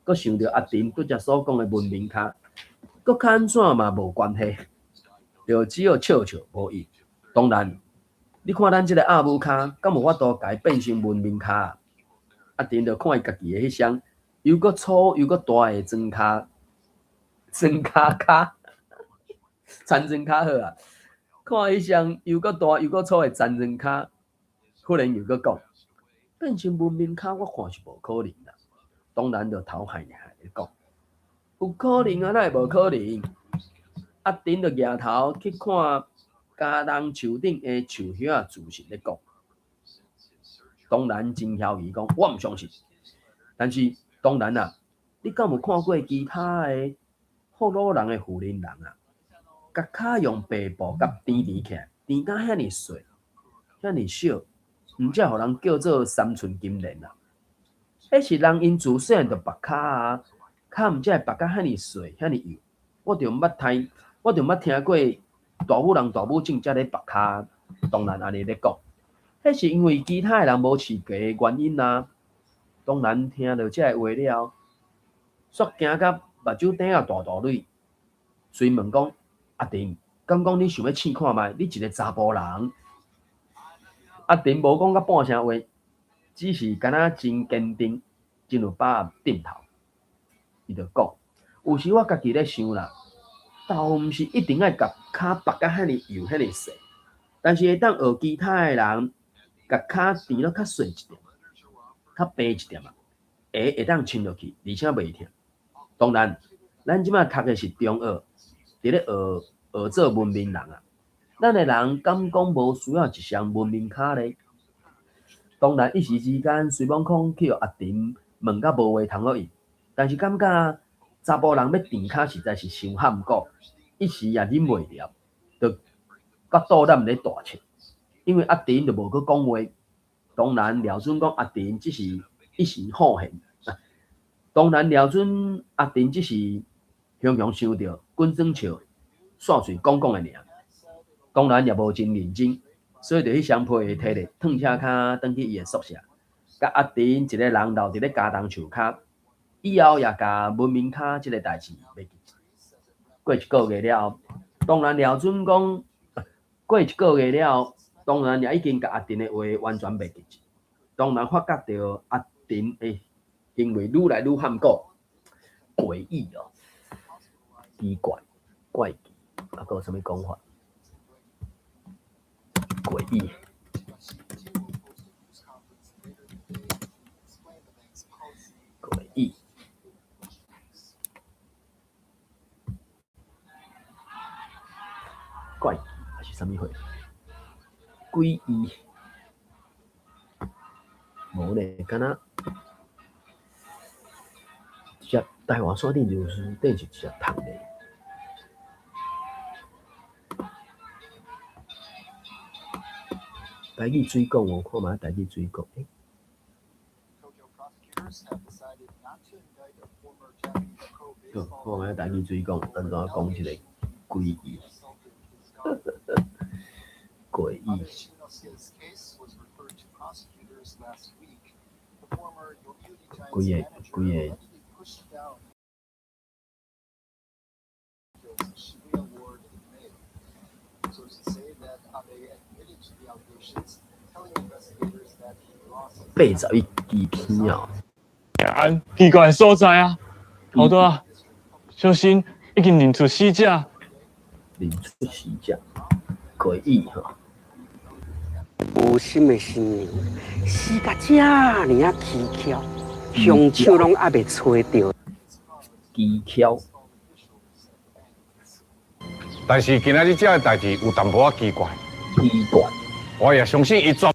閣想著阿陳拄才所講的文明跤，閣較按怎嘛無關係，就只好笑笑無應。當然，你看咱這个鴨母跤，敢有法度共伊變成文明跤？阿陳就看伊家己的彼雙又閣粗又閣大的磚跤，磚跤跤，田磚跤好啊！看彼雙又閣大又閣粗的田磚跤，忽然又閣講，變成文明跤，我看是無可能啦。當然就頭害害咧講，有可能啊，哪會無可能？阿陳就舉頭去看茄苳樹頂的樹葉仔，自信咧講。當然真囂伊講，我毋相信。但是當然啊，你敢有看過其他的福魯人的婦人人啊？共跤用白布共纏纏起來，纏甲遐爾細、遐爾小，毋才予人叫做三寸金蓮啊！彼是人𪜶自細漢就縛跤啊，跤毋才會縛甲遐爾細、遐爾幼。我就毋捌聽，我就毋捌聽過大武人大武種才咧縛跤。當然按呢咧講，彼是因為其他的人無飼雞的原因啊。當然聽著這个話了，煞驚甲目睭瞪甲大大蕊，隨問講：阿陳，敢講你想欲試看覓？你一个查埔人。阿陳無講甲半聲話，只是敢若真堅定，真有把握點頭。伊就講，有時我家己咧想啦，倒毋是一定愛共跤縛甲遐爾幼遐爾細，但是會當學其他的人，共跤墊落較細一點，較平一點仔，鞋會當穿落去，而且袂疼。當然，咱這馬讀的是中學，佇咧學學做文明人啊。咱的人敢講無需要一雙文明跤咧？當然，一時之間雖罔講去予阿陳問甲無話通好用，但是感覺查埔人欲墊跤實在是傷譀古，一時也忍袂牢，就甲肚腩咧大笑。因為阿陳就無閣講話。當然，廖準講阿陳只是一時好閒。當然，廖準阿陳只是雄雄想著滾耍笑，煞喙講講的爾。當然也無真認真，所以就彼雙皮鞋提咧，褪車跤轉去伊的宿舍，共阿陳一个人留佇咧茄苳樹跤。以後也共文明跤這个代誌袂記。過一个月了後，當然廖準講，過一个月了後，當然也已經共阿陳的話完全袂記。當然發覺著阿陳的行為愈來愈譀古，詭異哦，奇怪，怪奇，啊，閣有啥物講法？詭異。詭異。怪奇還是啥物貨？詭異。無咧，敢若直接台灣山頂就是頂是直接讀咧。台語水講，我看覓台語水講。欸，好，看覓台語水講，按怎講這个詭異？詭異。規个規个。81支片哦。安奇怪的所在啊，好多啊，小心已經認出死者。認出死者，詭異吼。無心的新娘，死甲遮爾仔蹊蹺，兇手攏猶未揣著。蹊蹺。但是今仔日這个代誌有淡薄仔奇怪。奇怪。我也相信伊絕。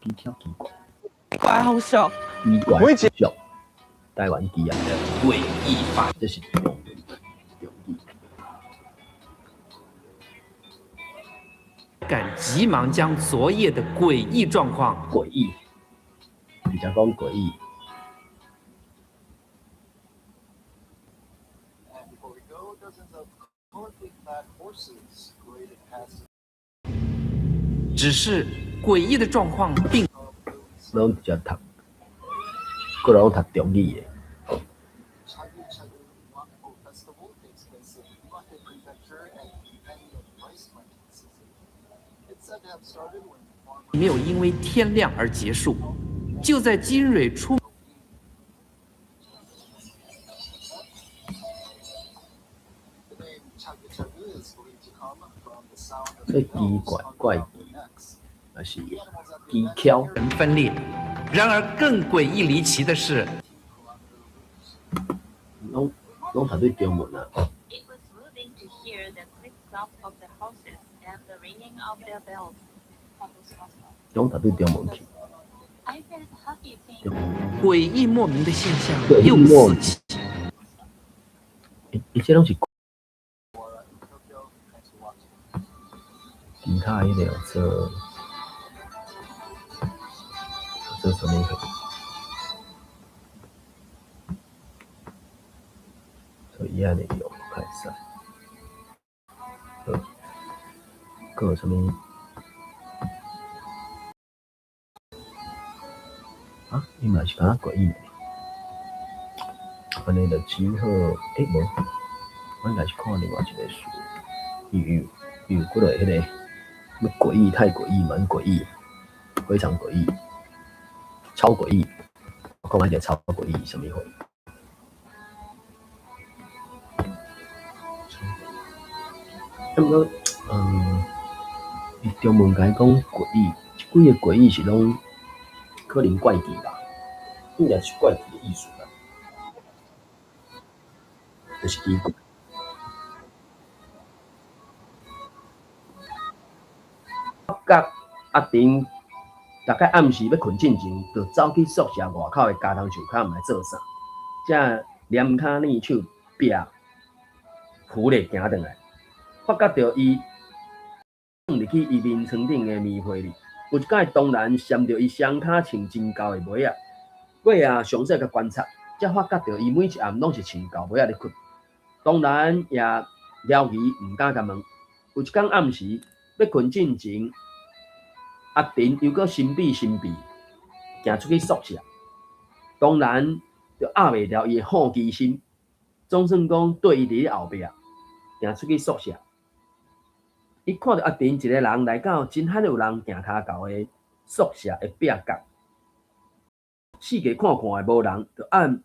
蹊蹺奇怪。怪風俗。奇怪風俗。台灣機啊，詭異法，這是中文，中語。敢急忙將昨夜的詭異狀況。詭異，直接講詭異。只是詭異的狀況並。攏直接讀，過來攏讀中語的。沒有因為天亮而結束，就在金蕊出。這奇怪怪異，還是蹊蹺？人分裂。然而更詭異離奇的是，攏攏讀對中文啊！攏讀對中文去。詭異莫名的現象又四起。伊這攏是其他彼个做做啥物貨？所以伊按呢用較會使。好，閣有啥物？啊，伊嘛是敢若詭異呢？按呢就只好，欸，無，阮來是看另外一个書。有有幾落彼个，物詭異，太詭異，蠻詭異，非常詭異，超詭異。我看覓者超詭異啥物貨？啊，毋過，伊中文共伊講詭異，這幾个詭異是攏可能怪奇吧？應該是怪奇的意思吧？就是奇怪。發覺阿婷逐擺暗時欲睏進前，就走去宿舍外口的茄苳樹跤，毋知做啥，才躡跤躡手壁扶咧行轉來，發覺著伊放入去伊眠床頂的棉被裡。有一擺當然踰著伊雙跤穿真厚的襪仔，過啊詳細共觀察，才發覺著伊每一暗攏是穿厚襪仔咧睏。當然也撩疑，毋敢共問。有一工暗時欲睏進前，阿婷猶閣神秘神秘行出去宿舍，當然就壓袂牢伊的好奇心，總算講綴伊佇咧後壁行出去宿舍。伊看著阿婷一个人來到真罕有人行跤到的宿舍的壁角，四界看看的無人，就按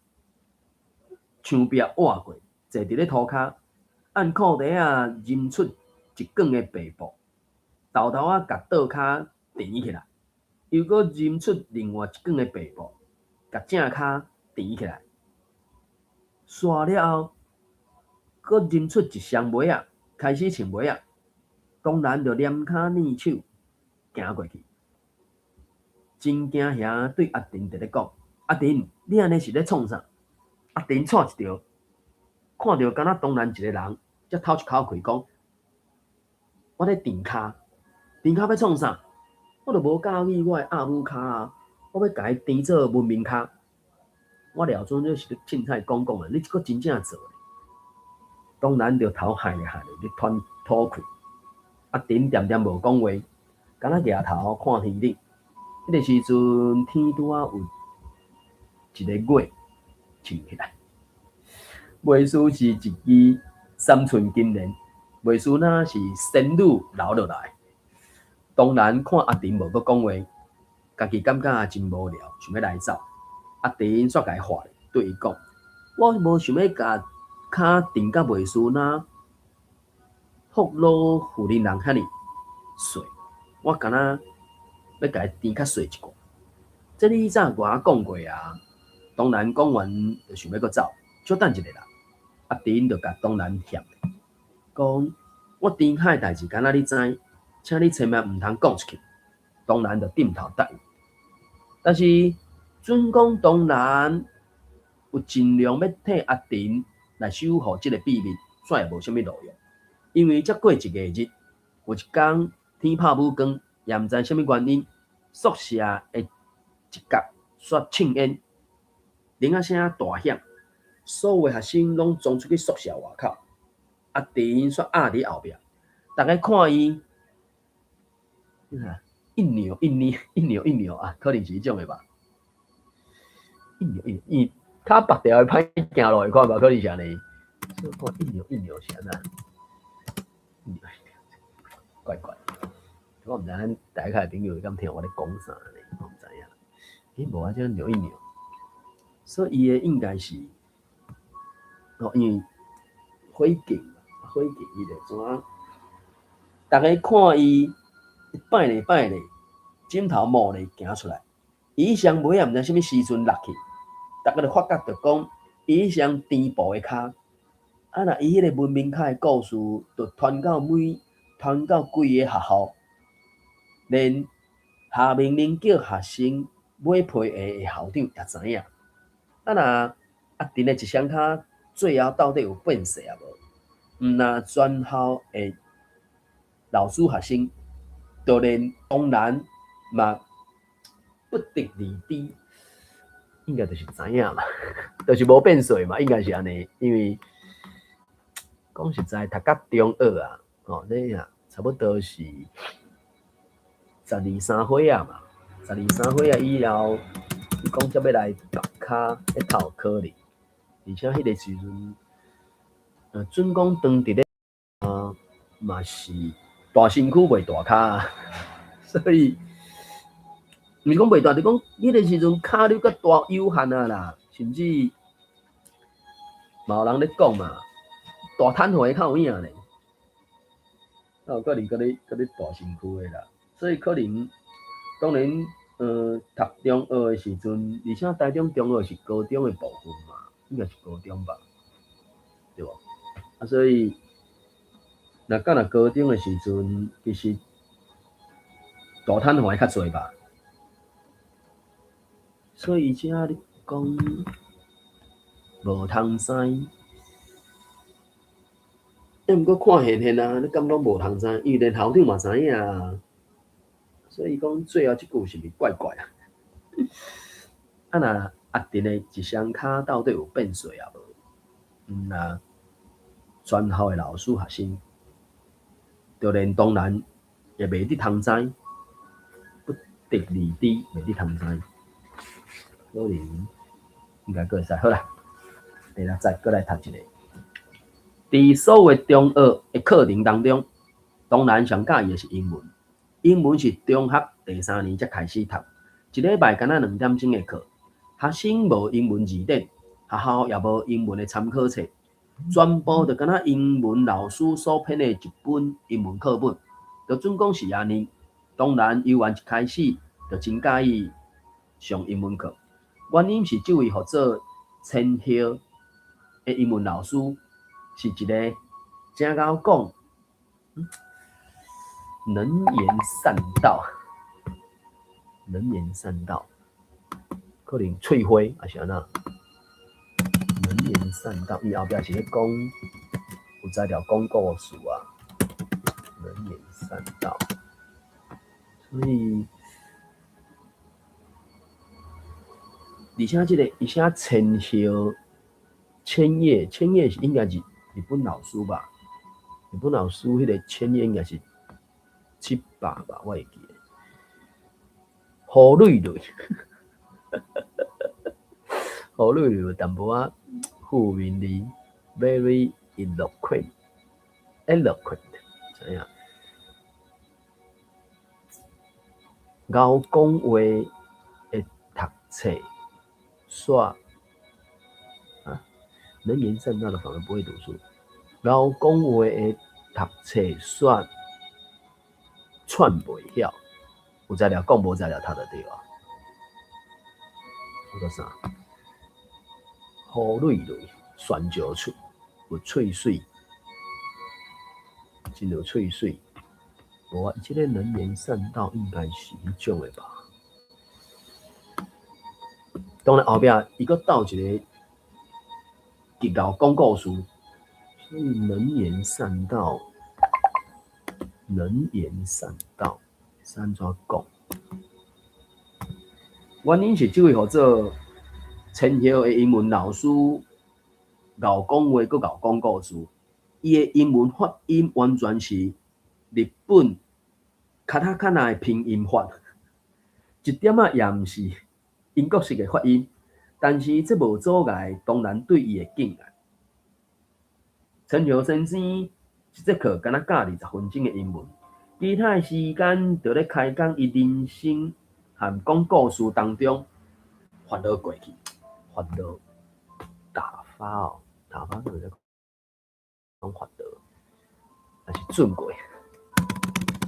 牆壁倚過，坐佇咧塗跤，按褲袋仔認出一卷的白布，沓沓仔共倒跤纏起來，又閣認出另外一卷的白布，共正跤纏起來，煞了後，閣認出一雙襪仔，開始穿襪仔，當然就躡跤躡手行過去，真驚遐對阿婷佇咧講：阿婷，你按呢是咧創啥？阿婷掣一著，看著敢若當然一个人，才透一口氣講：我咧纏跤，纏跤欲創啥？我著無佮意我的阿母跤啊！我欲共伊纏做文明跤。我料准你是咧凊彩講講的，你這閣真正做咧？當然著頭頇咧頇咧咧喘吐氣。阿婷恬恬無講話，敢若舉頭看天頂。彼个時陣，天拄仔有一个月穿起來。袂輸是一支三寸金蓮，袂輸若是仙女留落來。當然看阿婷無閣講話，家己感覺真無聊，想欲來走。阿婷煞共伊喝咧，對伊講：我無想欲共跤纏甲袂輸若福祿婦人人遐爾細，我敢若欲共伊纏較細一寡。這你早共我講過啊。當然講完就想欲閣走，小等一下啦。阿婷就共當然嫌咧，講我纏跤的代誌，敢若你知，請你千萬毋通講出去。當然就點頭答應。但是準講當然有盡量欲替阿婷來守護這個秘密，煞也無啥物路用。因為才過一個日，有一工天拍雨光，也毋知啥物原因，宿舍的一角煞衝煙，鈴仔聲大響，所有學生攏衝出去宿舍外口。阿婷煞壓佇後壁，逐家看伊，一扭一捏，一扭一扭啊，可能是彼種的吧。一扭一扭，伊跤縛牢會歹行路的款吧，可能是按呢。所以看一扭一扭是按怎？一扭一扭，怪怪。我毋知咱台下的朋友敢聽我咧講啥呢？我毋知影。欸，無啊，這扭一扭，所以伊的應該是，哦，因為火警，火警伊就怎啊？逐家看伊擺咧擺咧，枕頭冒咧行出來，伊雙襪仔毋知啥物時陣落去，逐家就發覺著講，伊雙纏布的跤，啊若伊彼個文明跤的故事，就傳到每傳到規个學校，連下命令叫學生買皮鞋的校長也知影。啊若阿婷的一雙跤最後到底有變細啊無？毋若全校的老師學生，就連當然嘛不得而知，應該就是知影嘛，就是無變細嘛，應該是按呢，因為講實在，讀甲中學啊，吼，你啊差不多是十二三歲啊嘛，十二三歲啊以後，伊講才欲來縛跤，彼較有可能，而且彼個時陣，準講當佇咧啊嘛。嘛是大身軀袂大跤啊，所以毋是講袂大，就講彼個時陣跤溜較大有限啊啦，甚至嘛有人咧講嘛，大攤貨較有影咧，啊有可能閣咧閣咧大身軀的啦，所以可能當然讀中學的時陣，而且台中中學是高中的部分嘛，應該是高中吧，對無？啊，所以若敢若高中的時陣，其實大攤貨較濟吧。所以遮你講無通知，欸，毋過看現現啊，你敢講無通知？因為連校長嘛知影啊。所以講最後這句是毋是怪怪啊？啊若阿陣的一雙跤到底有變細啊無？若全校的老師學生，就連當然也袂得通知，不得而知，袂得通知，可能應該閣會使。好啦，第六節閣來讀一下。佇所有的中學的課程當中，當然上佮意的是英文。英文是中學第三年才開始讀，一禮拜敢若2點鐘的課。學生無英文字典，學校也無英文的參考冊，全部就敢若英文老師所編的一本英文課本，就準講是按呢。當然，幼兒一開始就真佮意上英文課，原因是這位號做千葉的英文老師是一個誠𠢕講，能言善道，能言善道，可能喙花抑是按怎？能言善道，伊後壁是咧講有才調講故事啊。能言善道，所以而且這個伊寫千葉，千葉，千葉是應該是日本老師吧？日本老師彼個千葉應該是700吧，我會記得。胡瑞瑞，胡瑞瑞有淡薄仔負面字，very eloquent，eloquent，知影？𠢕講話的讀冊，煞啊，能言善道的反而不會讀書。𠢕講話的讀冊煞串袂曉，有才調講，無才調讀就對啊。這個啥？胡瑞瑞，旋石喙，有喙水，真有喙水。無啊，這個能言善道應該是彼種的吧？當然後壁伊閣鬥一個極𠢕講故事，所以能言善道，能言善道是按怎講？原因是這位號做千葉的英文老師，𠢕講話閣𠢕講故事，伊的英文發音完全是日本卡塔卡納的拼音法，一點仔也毋是英國式的發音。但是這無阻礙，當然對伊的敬愛。陳橋先生一節課敢若教20分鐘的英文，其他的時間就咧開講伊人生和講故事當中煩惱過去，煩惱打發哦，打發就是講煩惱，還是轉過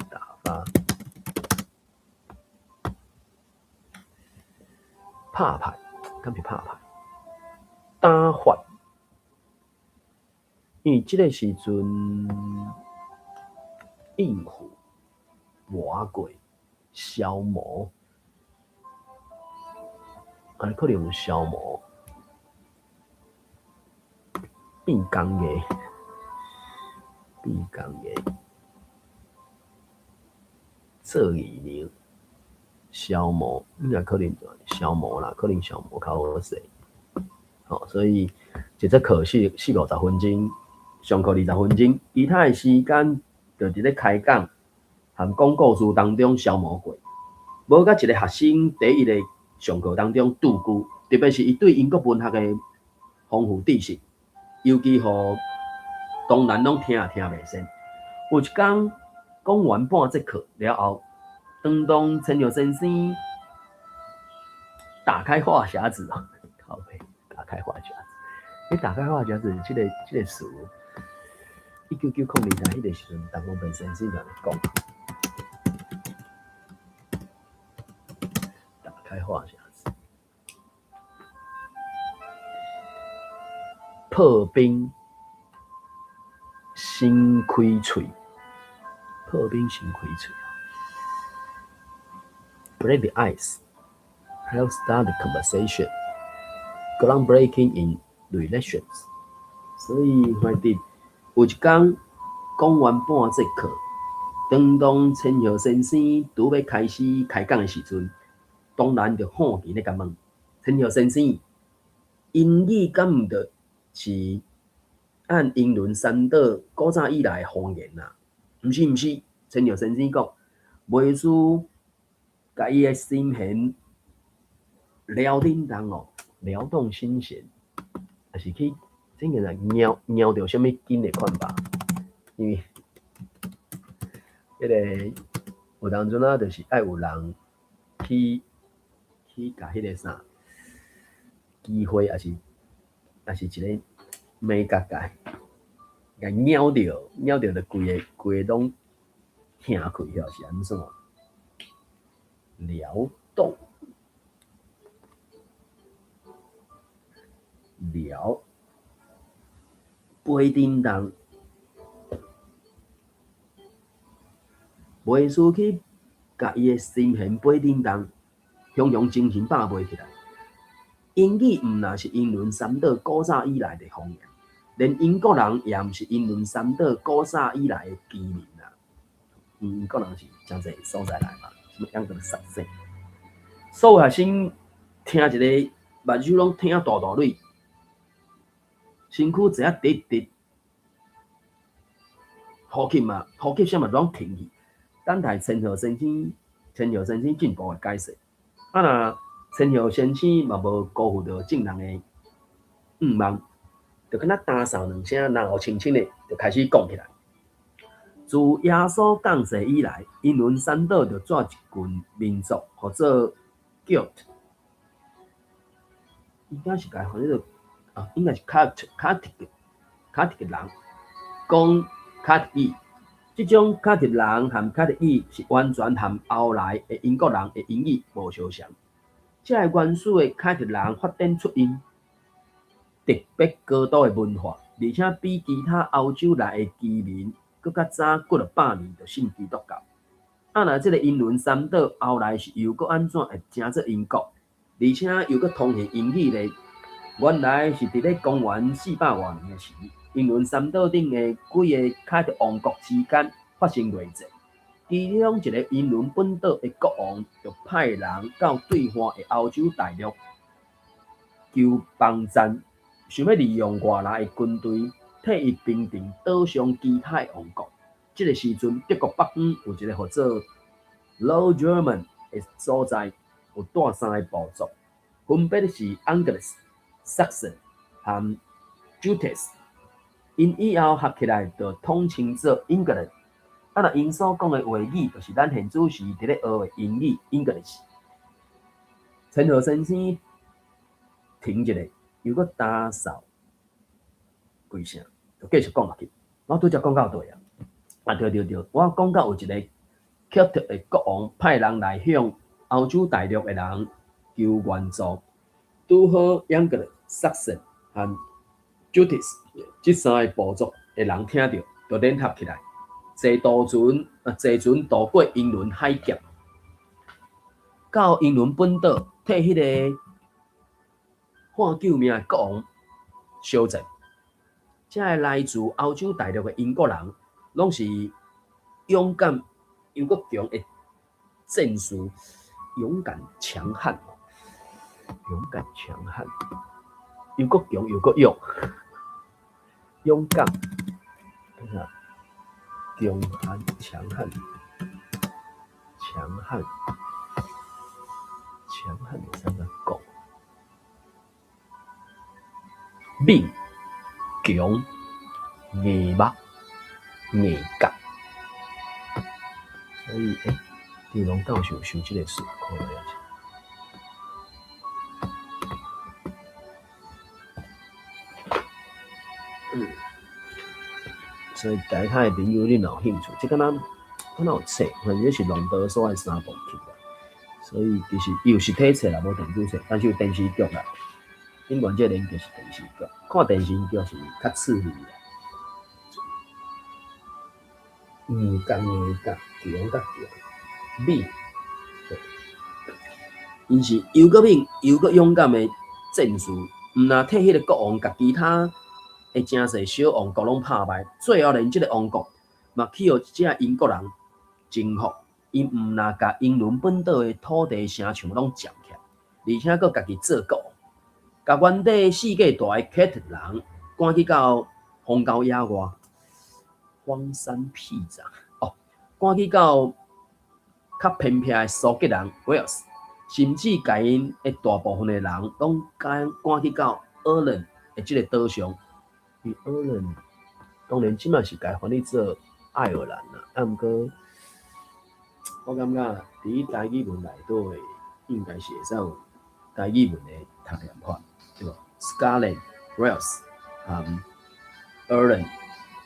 打發，拍牌，敢是拍牌，打發，因為這個時陣應付磨過消磨，啊，可能有消磨變工藝，變工藝做議量消磨，應該可能消磨啦，可能消磨較好勢。吼，所以一節課四四五十分鐘，上課20分鐘，其他的時間就佇咧開講和講故事當中消磨過。無佮一個學生佇伊個上課當中拄句，特別是伊對英國文學的豐富知識，尤其予當然攏聽也聽袂先。有一工講完半節課了後，當當千葉先生打開話匣子，靠北，打開話匣子，你打開話匣子，這個詞，1990年彼个時陣，陳方平先生就按呢講。打開話匣子，破冰先開喙，破冰先開喙。Break the ice, help start the conversation. Groundbreaking in relations. 所以反正有一工講完半節課，當當千葉先生拄欲開始開講的時陣，當然就好奇咧共問千葉先生，英語敢毋著是按英倫三島古早以來的方言啊？毋是毋是，千葉先生講，袂輸共伊的心弦撩叮當哦，撩動心弦，抑是去這個來貓貓著啥物筋的款吧？因為彼個有當陣啊，就是愛有人去共彼個啥機會，抑是一個美角共共貓著，貓著就規个規个攏疼開，抑是按怎？撩動，撩，飛叮當，袂輸去共伊的心弦飛叮當，雄雄精神飽袂起來。英語毋若是英倫三島古早以來的方言，連英國人也毋是英倫三島古早以來的居民啊。英國人是誠濟所在來嘛，啥物樣個實際。所有學生聽一个目睭攏聽大大蕊，身軀坐啊直直，呼吸嘛，呼吸聲嘛攏停去，等待千葉先生，千葉先生進一步的解釋。啊若千葉先生嘛無辜負著眾人的願望，就敢若焦嗽兩聲，然後輕輕的就開始講起來。自耶穌降世以來，英倫三島就蹛一群民族，號做 Celt，應該是共翻做啊，應該是凱特凱特凱特人，講凱特語。這種凱特人和凱特語是完全和後來的英國人的英語無相像。這个原始的凱特人發展出𪜶特別高度的文化，而且比其他歐洲來的居民閣較早幾若百年就信基督教。啊，若這个英倫三島後來是又閣按怎會成做英國，而且又閣通行英語咧？原來是佇咧公元四百外年的時，英倫三島頂的幾个凱特王國之間發生內戰，其中一个英倫本島的國王就派人到對岸的歐洲大陸求幫贊，想欲利用外來的軍隊替伊平定島上其他的王國。這个時陣，德國北方有一个號做 Low German 的所在，有蹛三个部族，分別是 Angles、Saxon 和 Jutes。𪜶以後合起來就統稱做英格蘭。啊，若𪜶所講的話語，就是咱現此時佇咧學的英語 English。千葉先生停一下，又閣焦嗽幾聲，就繼續講落去。我拄則講到佗啊？啊對對對，我講到有一個凱特的國王派人來向歐洲大陸的人求援助，拄好英格蘭、薩克和 Jutes 這三个部族的人聽著，就聯合起來，坐渡船啊，坐船渡過英倫海峽，到英倫本島，替彼个喊救命的國王相戰。這个來自歐洲大陸的英國人，攏是勇敢又閣強的戰士，勇敢強悍，勇敢強悍，又閣強又閣勇，勇敢，強悍強悍強悍強悍，會使按怎講？猛、強、硬目、硬角。所以，張龍教授有收這个書，看覓啊？所以台下的朋友，你若有興趣，這敢若敢若有冊，反正是龍德所的三部曲啦。所以其實伊有實體冊啦，無電子冊，但是有電視劇啦。頂懸這個連結是電視劇，看電視劇是較刺激啦。共的甲強甲強，美，𪜶是又閣猛又閣勇敢的戰士，毋若替彼个國王共其他的誠濟小王國攏拍敗，最後連這个王國嘛去予一隻英國人征服。𪜶毋若共英倫本島的土地城牆攏佔起來，而且閣家己做國王，共原底世界大的凱特人趕去到荒郊野外，荒山僻壤哦，趕去到較偏僻的蘇格蘭威爾士，甚至共𪜶的大部分的人攏趕趕去到愛爾蘭的這个島上。伊愛爾蘭當然這馬是共翻譯做愛爾蘭啦，啊，毋過我感覺佇台語文內底應該是會使有台語文的讀念法，對無？Scotland、Wales、Ireland，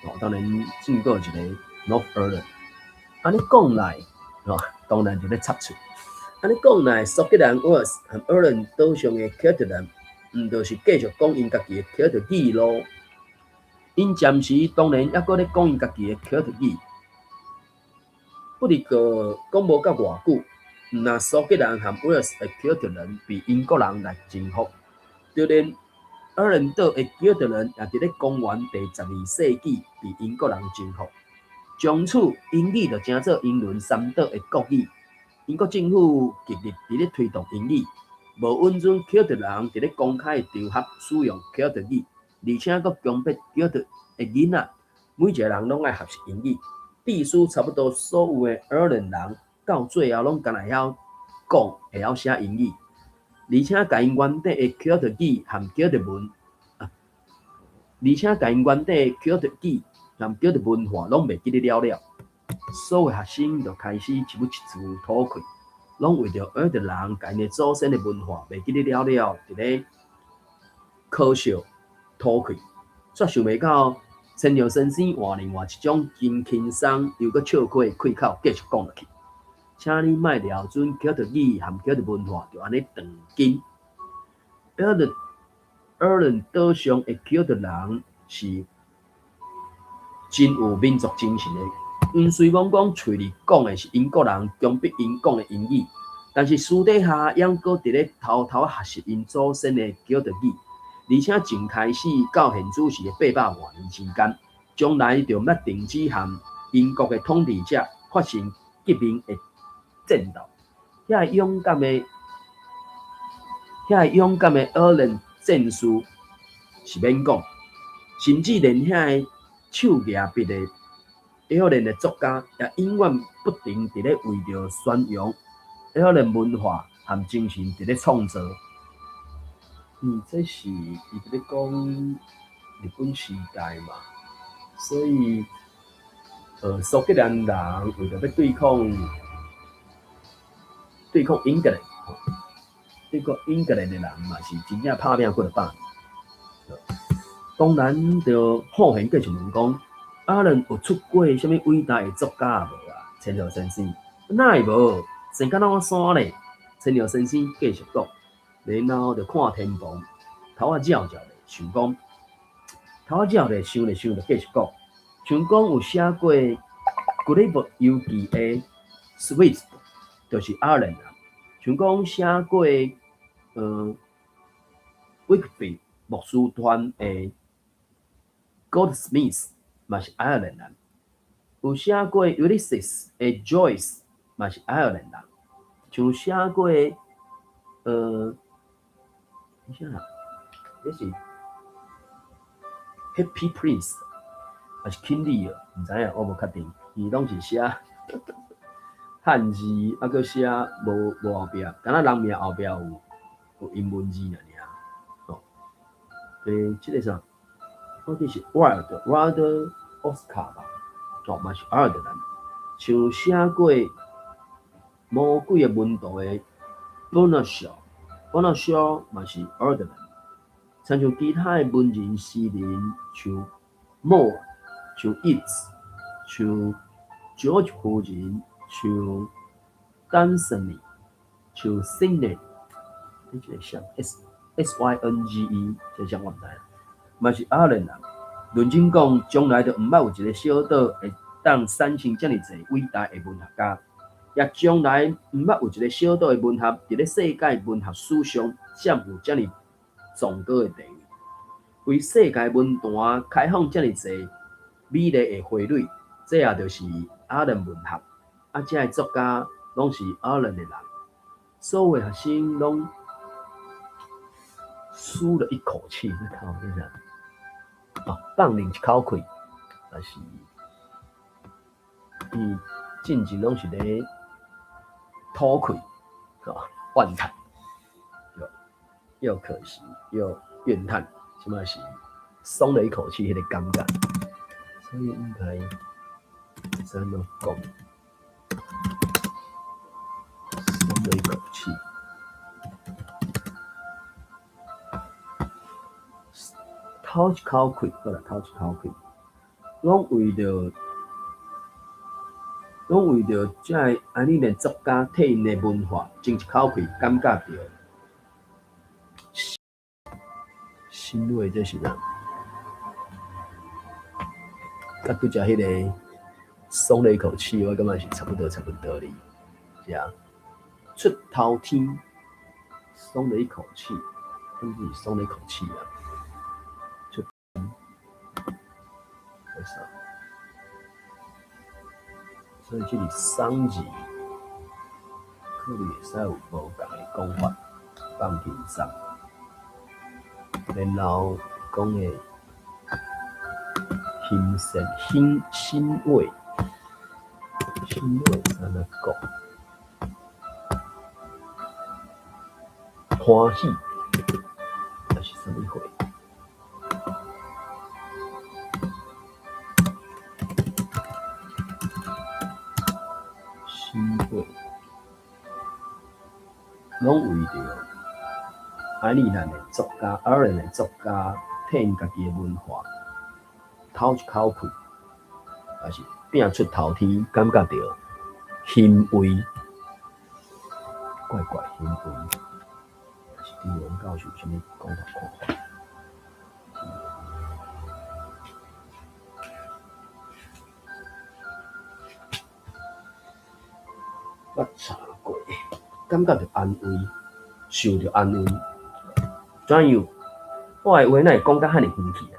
哦，當然進過一个 North Ireland。按呢講來，哦，當然就咧插喙。按呢講來，蘇格蘭、威爾士和愛爾蘭島上的凱特人，毋就是繼續講𪜶家己的凱特語囉？𪜶暫時當然猶閣咧講𪜶家己的凱特語，不過講無夠偌久，毋若蘇格蘭和威爾士的凱特人被英國人來征服，就連愛爾蘭島的凱特人也佇咧公元第12世紀被英國人征服。從此，英語就成做英倫三島的國語。英國政府極力佇咧推動英語，無允准凱特人佇咧公開的場合使用凱特語，而且閣強迫凱特的囡仔每一个人攏愛學習英語。必須差不多所有的愛爾蘭人到最後攏干焦會曉講、會曉寫英語，而且共𪜶原底的凱特語和凱特文啊，而且共𪜶原底的凱特語和凱特文化攏袂記得了了。所有學生就開始一舞一字吐氣，攏為著愛爾蘭人共𪜶的祖先的文化袂記得了了，佇咧可笑吐氣，煞想袂到千葉先生換另外一種真輕鬆又閣笑詼的開口繼續講落去，請你莫料準凱特語和凱特文化就按呢斷根。愛爾蘭島上的凱特人是真有民族精神的。𪜶雖罔講喙裡講的是英國人強迫𪜶講的英語，但是私底下猶閣佇咧偷偷學習𪜶祖先的凱特語，而且從開始到現此時的800外年之間，從來就毋捌停止和英國的統治者發生革命的戰鬥。遐個勇敢的愛爾蘭戰士是免講，甚至連遐个手舉筆的愛爾蘭的作家，也永遠不停佇咧為著宣揚愛爾蘭文化和精神佇咧創作。這是伊佇咧講日本時代嘛，所以，蘇格蘭人為著欲對抗英格蘭，對抗英格蘭的人嘛是真正拍拚幾若百年。當然，就好賢繼續問講，愛爾蘭有出過啥物偉大的作家無啊？千葉先生，哪會無？生敢若山咧？千葉先生繼續講，然後就看天棚，頭仔繞繞咧，想講，頭仔繞咧，想咧想，就繼續講，像講有寫過《格里布遊記》的 Swift，就是愛爾蘭人；像講寫過威克菲牧師團的 Goldsmith，嘛是愛爾蘭人；有寫過《Ulysses》的 Joyce，嘛是愛爾蘭人；像寫過啥啦？這是 Happy Prince，還是 King Lear？毋知影，我無確定。伊攏是寫漢字，啊，閣寫無無後壁，敢若人名後壁有英文字爾爾。哦，這个啥？我記是 Wilde Wilde Oscar 吧？哦，嘛是愛爾蘭人。像寫過魔鬼的門徒的 Bernard Shaw，Bernard Shaw 嘛是愛爾蘭人。親像其他的文人詩人，像 Moore、像 Yeats、像 George 夫人、像 Dunsany、像 Synge，這個像 S S Y N G E，這個我毋知。嘛是愛爾蘭人。論真講，從來就毋捌有一個小島會當產生遮爾濟偉大的文學家，也從來毋捌有一個小島的文學佇咧世界文學史上佔有遮爾崇高的地位，為世界文壇開放遮爾濟美麗的花蕊，這也就是愛爾蘭文學。啊，這个作家攏是愛爾蘭的人，所有的學生攏舒了一口氣。你看我這啥？哦，放冷一口氣，也是伊進前攏是咧吐氣，吼，怨嘆，又可惜又怨嘆，這擺是鬆了一口氣，彼个感覺。所以應該怎麼講？鬆了一口氣，透一口氣，好啦，透一口氣，攏為著這个愛爾蘭作家替𪜶的文化爭一口氣，感覺著欣慰，這是啥？佮拄才彼个鬆了一口氣，我感覺是差不多，差不多哩。是啊，出頭天，鬆了一口氣，甚至是鬆了一口氣啊。出，為啥？所以這個鬆字可能會使有無仝的講法，放輕鬆。然後講的欣善欣欣慰，欣慰按怎講？歡喜還是啥物貨？欣慰，攏為著愛爾蘭的作家，愛爾蘭的作家替𪜶家己的文化透一口氣，還是拼出頭天，感覺著欣慰，怪怪欣慰，還是張榮教授啥物講法看法？捌查過，感覺著安慰，受著安慰。怎樣？我的話哪會講甲遐爾遠去啊？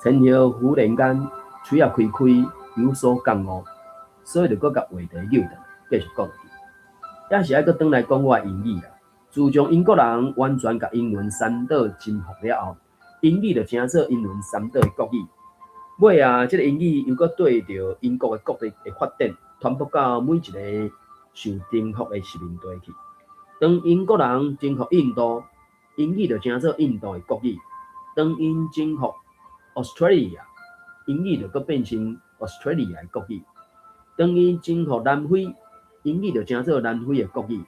千葉忽然間喙仔開開，有所覺悟，所以就閣共話題扭轉，繼續講落去。猶是愛閣轉來講我的英語啦。自從英國人完全共英倫三島征服了後，英語就成做英倫三島的國語。尾仔，這个英語又閣綴著英國的國力的發展，傳播到每一个受征服的殖民地去。當英國人征服印度，英語就成做印度的國語；當𪜶征服 Australia，英語就閣變成 Australia 的國語；當𪜶征服南非，英語就成做南非的國語；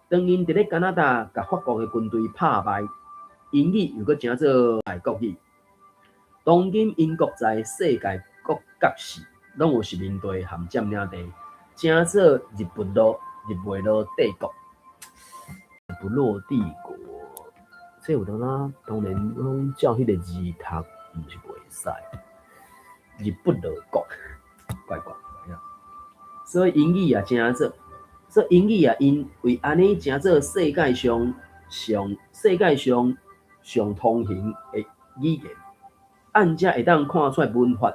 當𪜶佇咧加拿大共法國的軍隊拍敗，英語又閣成做國語。當今英國在世界各角市攏有殖民地和佔領地，成做日不落帝國。日不落帝國，這有當仔當然攏照彼個字讀，毋是袂使。日不落國，怪怪。所以英語也成做，所以英語也因為按呢成做世界上上通行的語言。按這會當看出來文化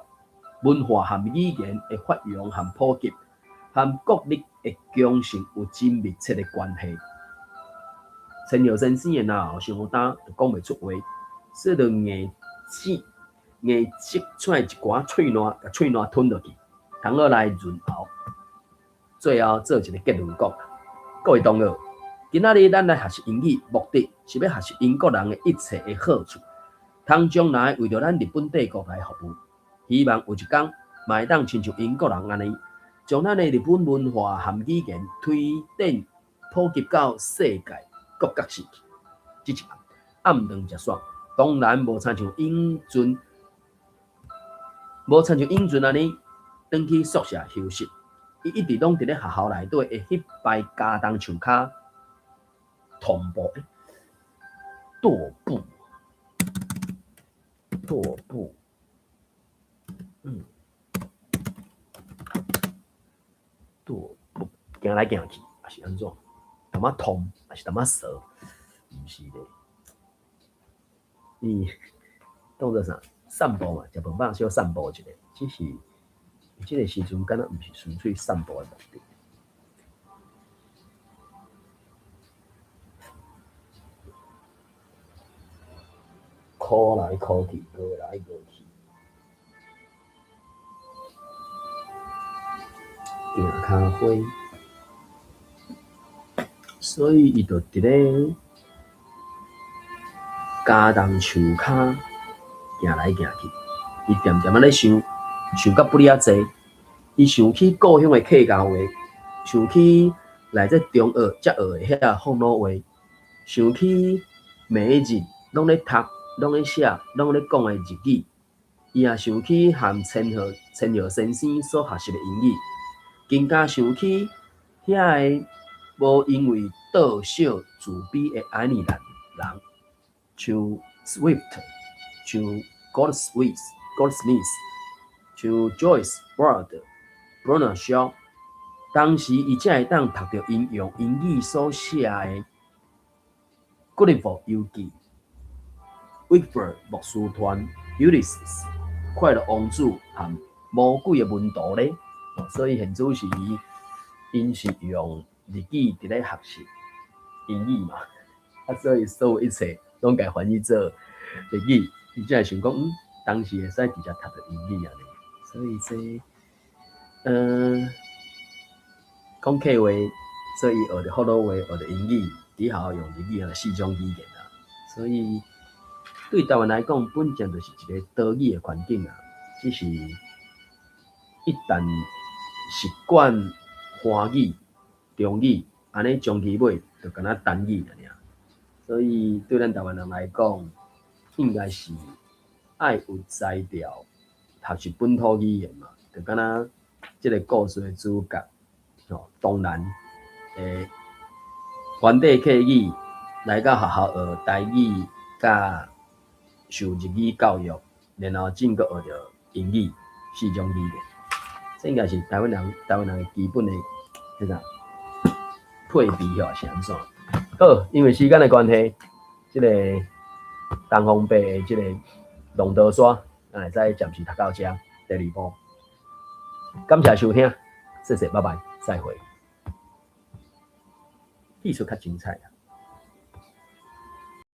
和語言的發揚和普及，和國力的強盛有真密切的關係。千葉先生的嚨喉傷焦，就講袂出話，所以就硬擠出來一寡喙瀾，共喙瀾吞落去，通好來潤喉。最後做一个結論講：各位同學，今仔日咱來學習英語，目的是欲學習英國人的一切的好處。通將來為著咱日本帝國來服務，希望有一工嘛會當親像英國人按呢，將咱的日本文化和語言推展普及到世界各國時去。這一暗暗頓食煞，當然無親像永俊，無親像永俊按呢，轉去宿舍休息。伊一直攏佇咧學校內底的彼排茄苳樹跤踱步，踱步，踱步，踱步，行來行去，抑是按怎？淡仔踱，抑是淡仔踅？毋是咧，伊當做啥？散步嘛，食飯飽小散步一下，只是這个時陣敢若毋是純粹散步的目的。箍來箍去，過來過去，行跤花，所以伊就佇咧茄苳樹跤行來行去，伊恬恬仔咧想，想甲不哩仔濟，伊想起故鄉的客家話，想起來這中學才學的遐福佬話，想起每一日攏咧讀、攏咧寫、攏咧講的日語，伊也想起和千賀千賀先生所學習的英語，更加想起遐个無因為倒小自卑的愛爾蘭人，像 Swift，像 Goldsmith，像 Joyce、Wilde、Bernard Shaw，當時伊才會當讀著𪜶用英語所寫的《格利佛遊記》、《威弗牧師團》、《Ulysses》、快樂王子和魔鬼的門徒咧。所以現此時，𪜶是用日語佇咧學習英語嘛，啊，所以所有一切攏共翻譯做日語，伊才會想講，當時會使直接讀著英語按呢。所以這，講客話，所以學著福佬話，學著英語，佇學校用日語，按呢四種語言啊。所以對台灣來講，本正就是一个多語的環境啊。只是一旦習慣華語、中語，按呢終其尾就敢若單語爾爾。所以對咱台灣人來講，應該是愛有才調學習本土語言嘛，就敢若這个故事的主角，吼，當然，原地客語來到學校學台語，佮受日語教育，然後進閣學著英語四種語言，這應該是台灣人的基本的彼啥配備吼是按怎？好，因為時間的關係，這个東方白的這个浪淘沙，咱會使暫時讀到這，第二部。感謝收聽，謝謝，拜拜，再會。戲出較精彩啊！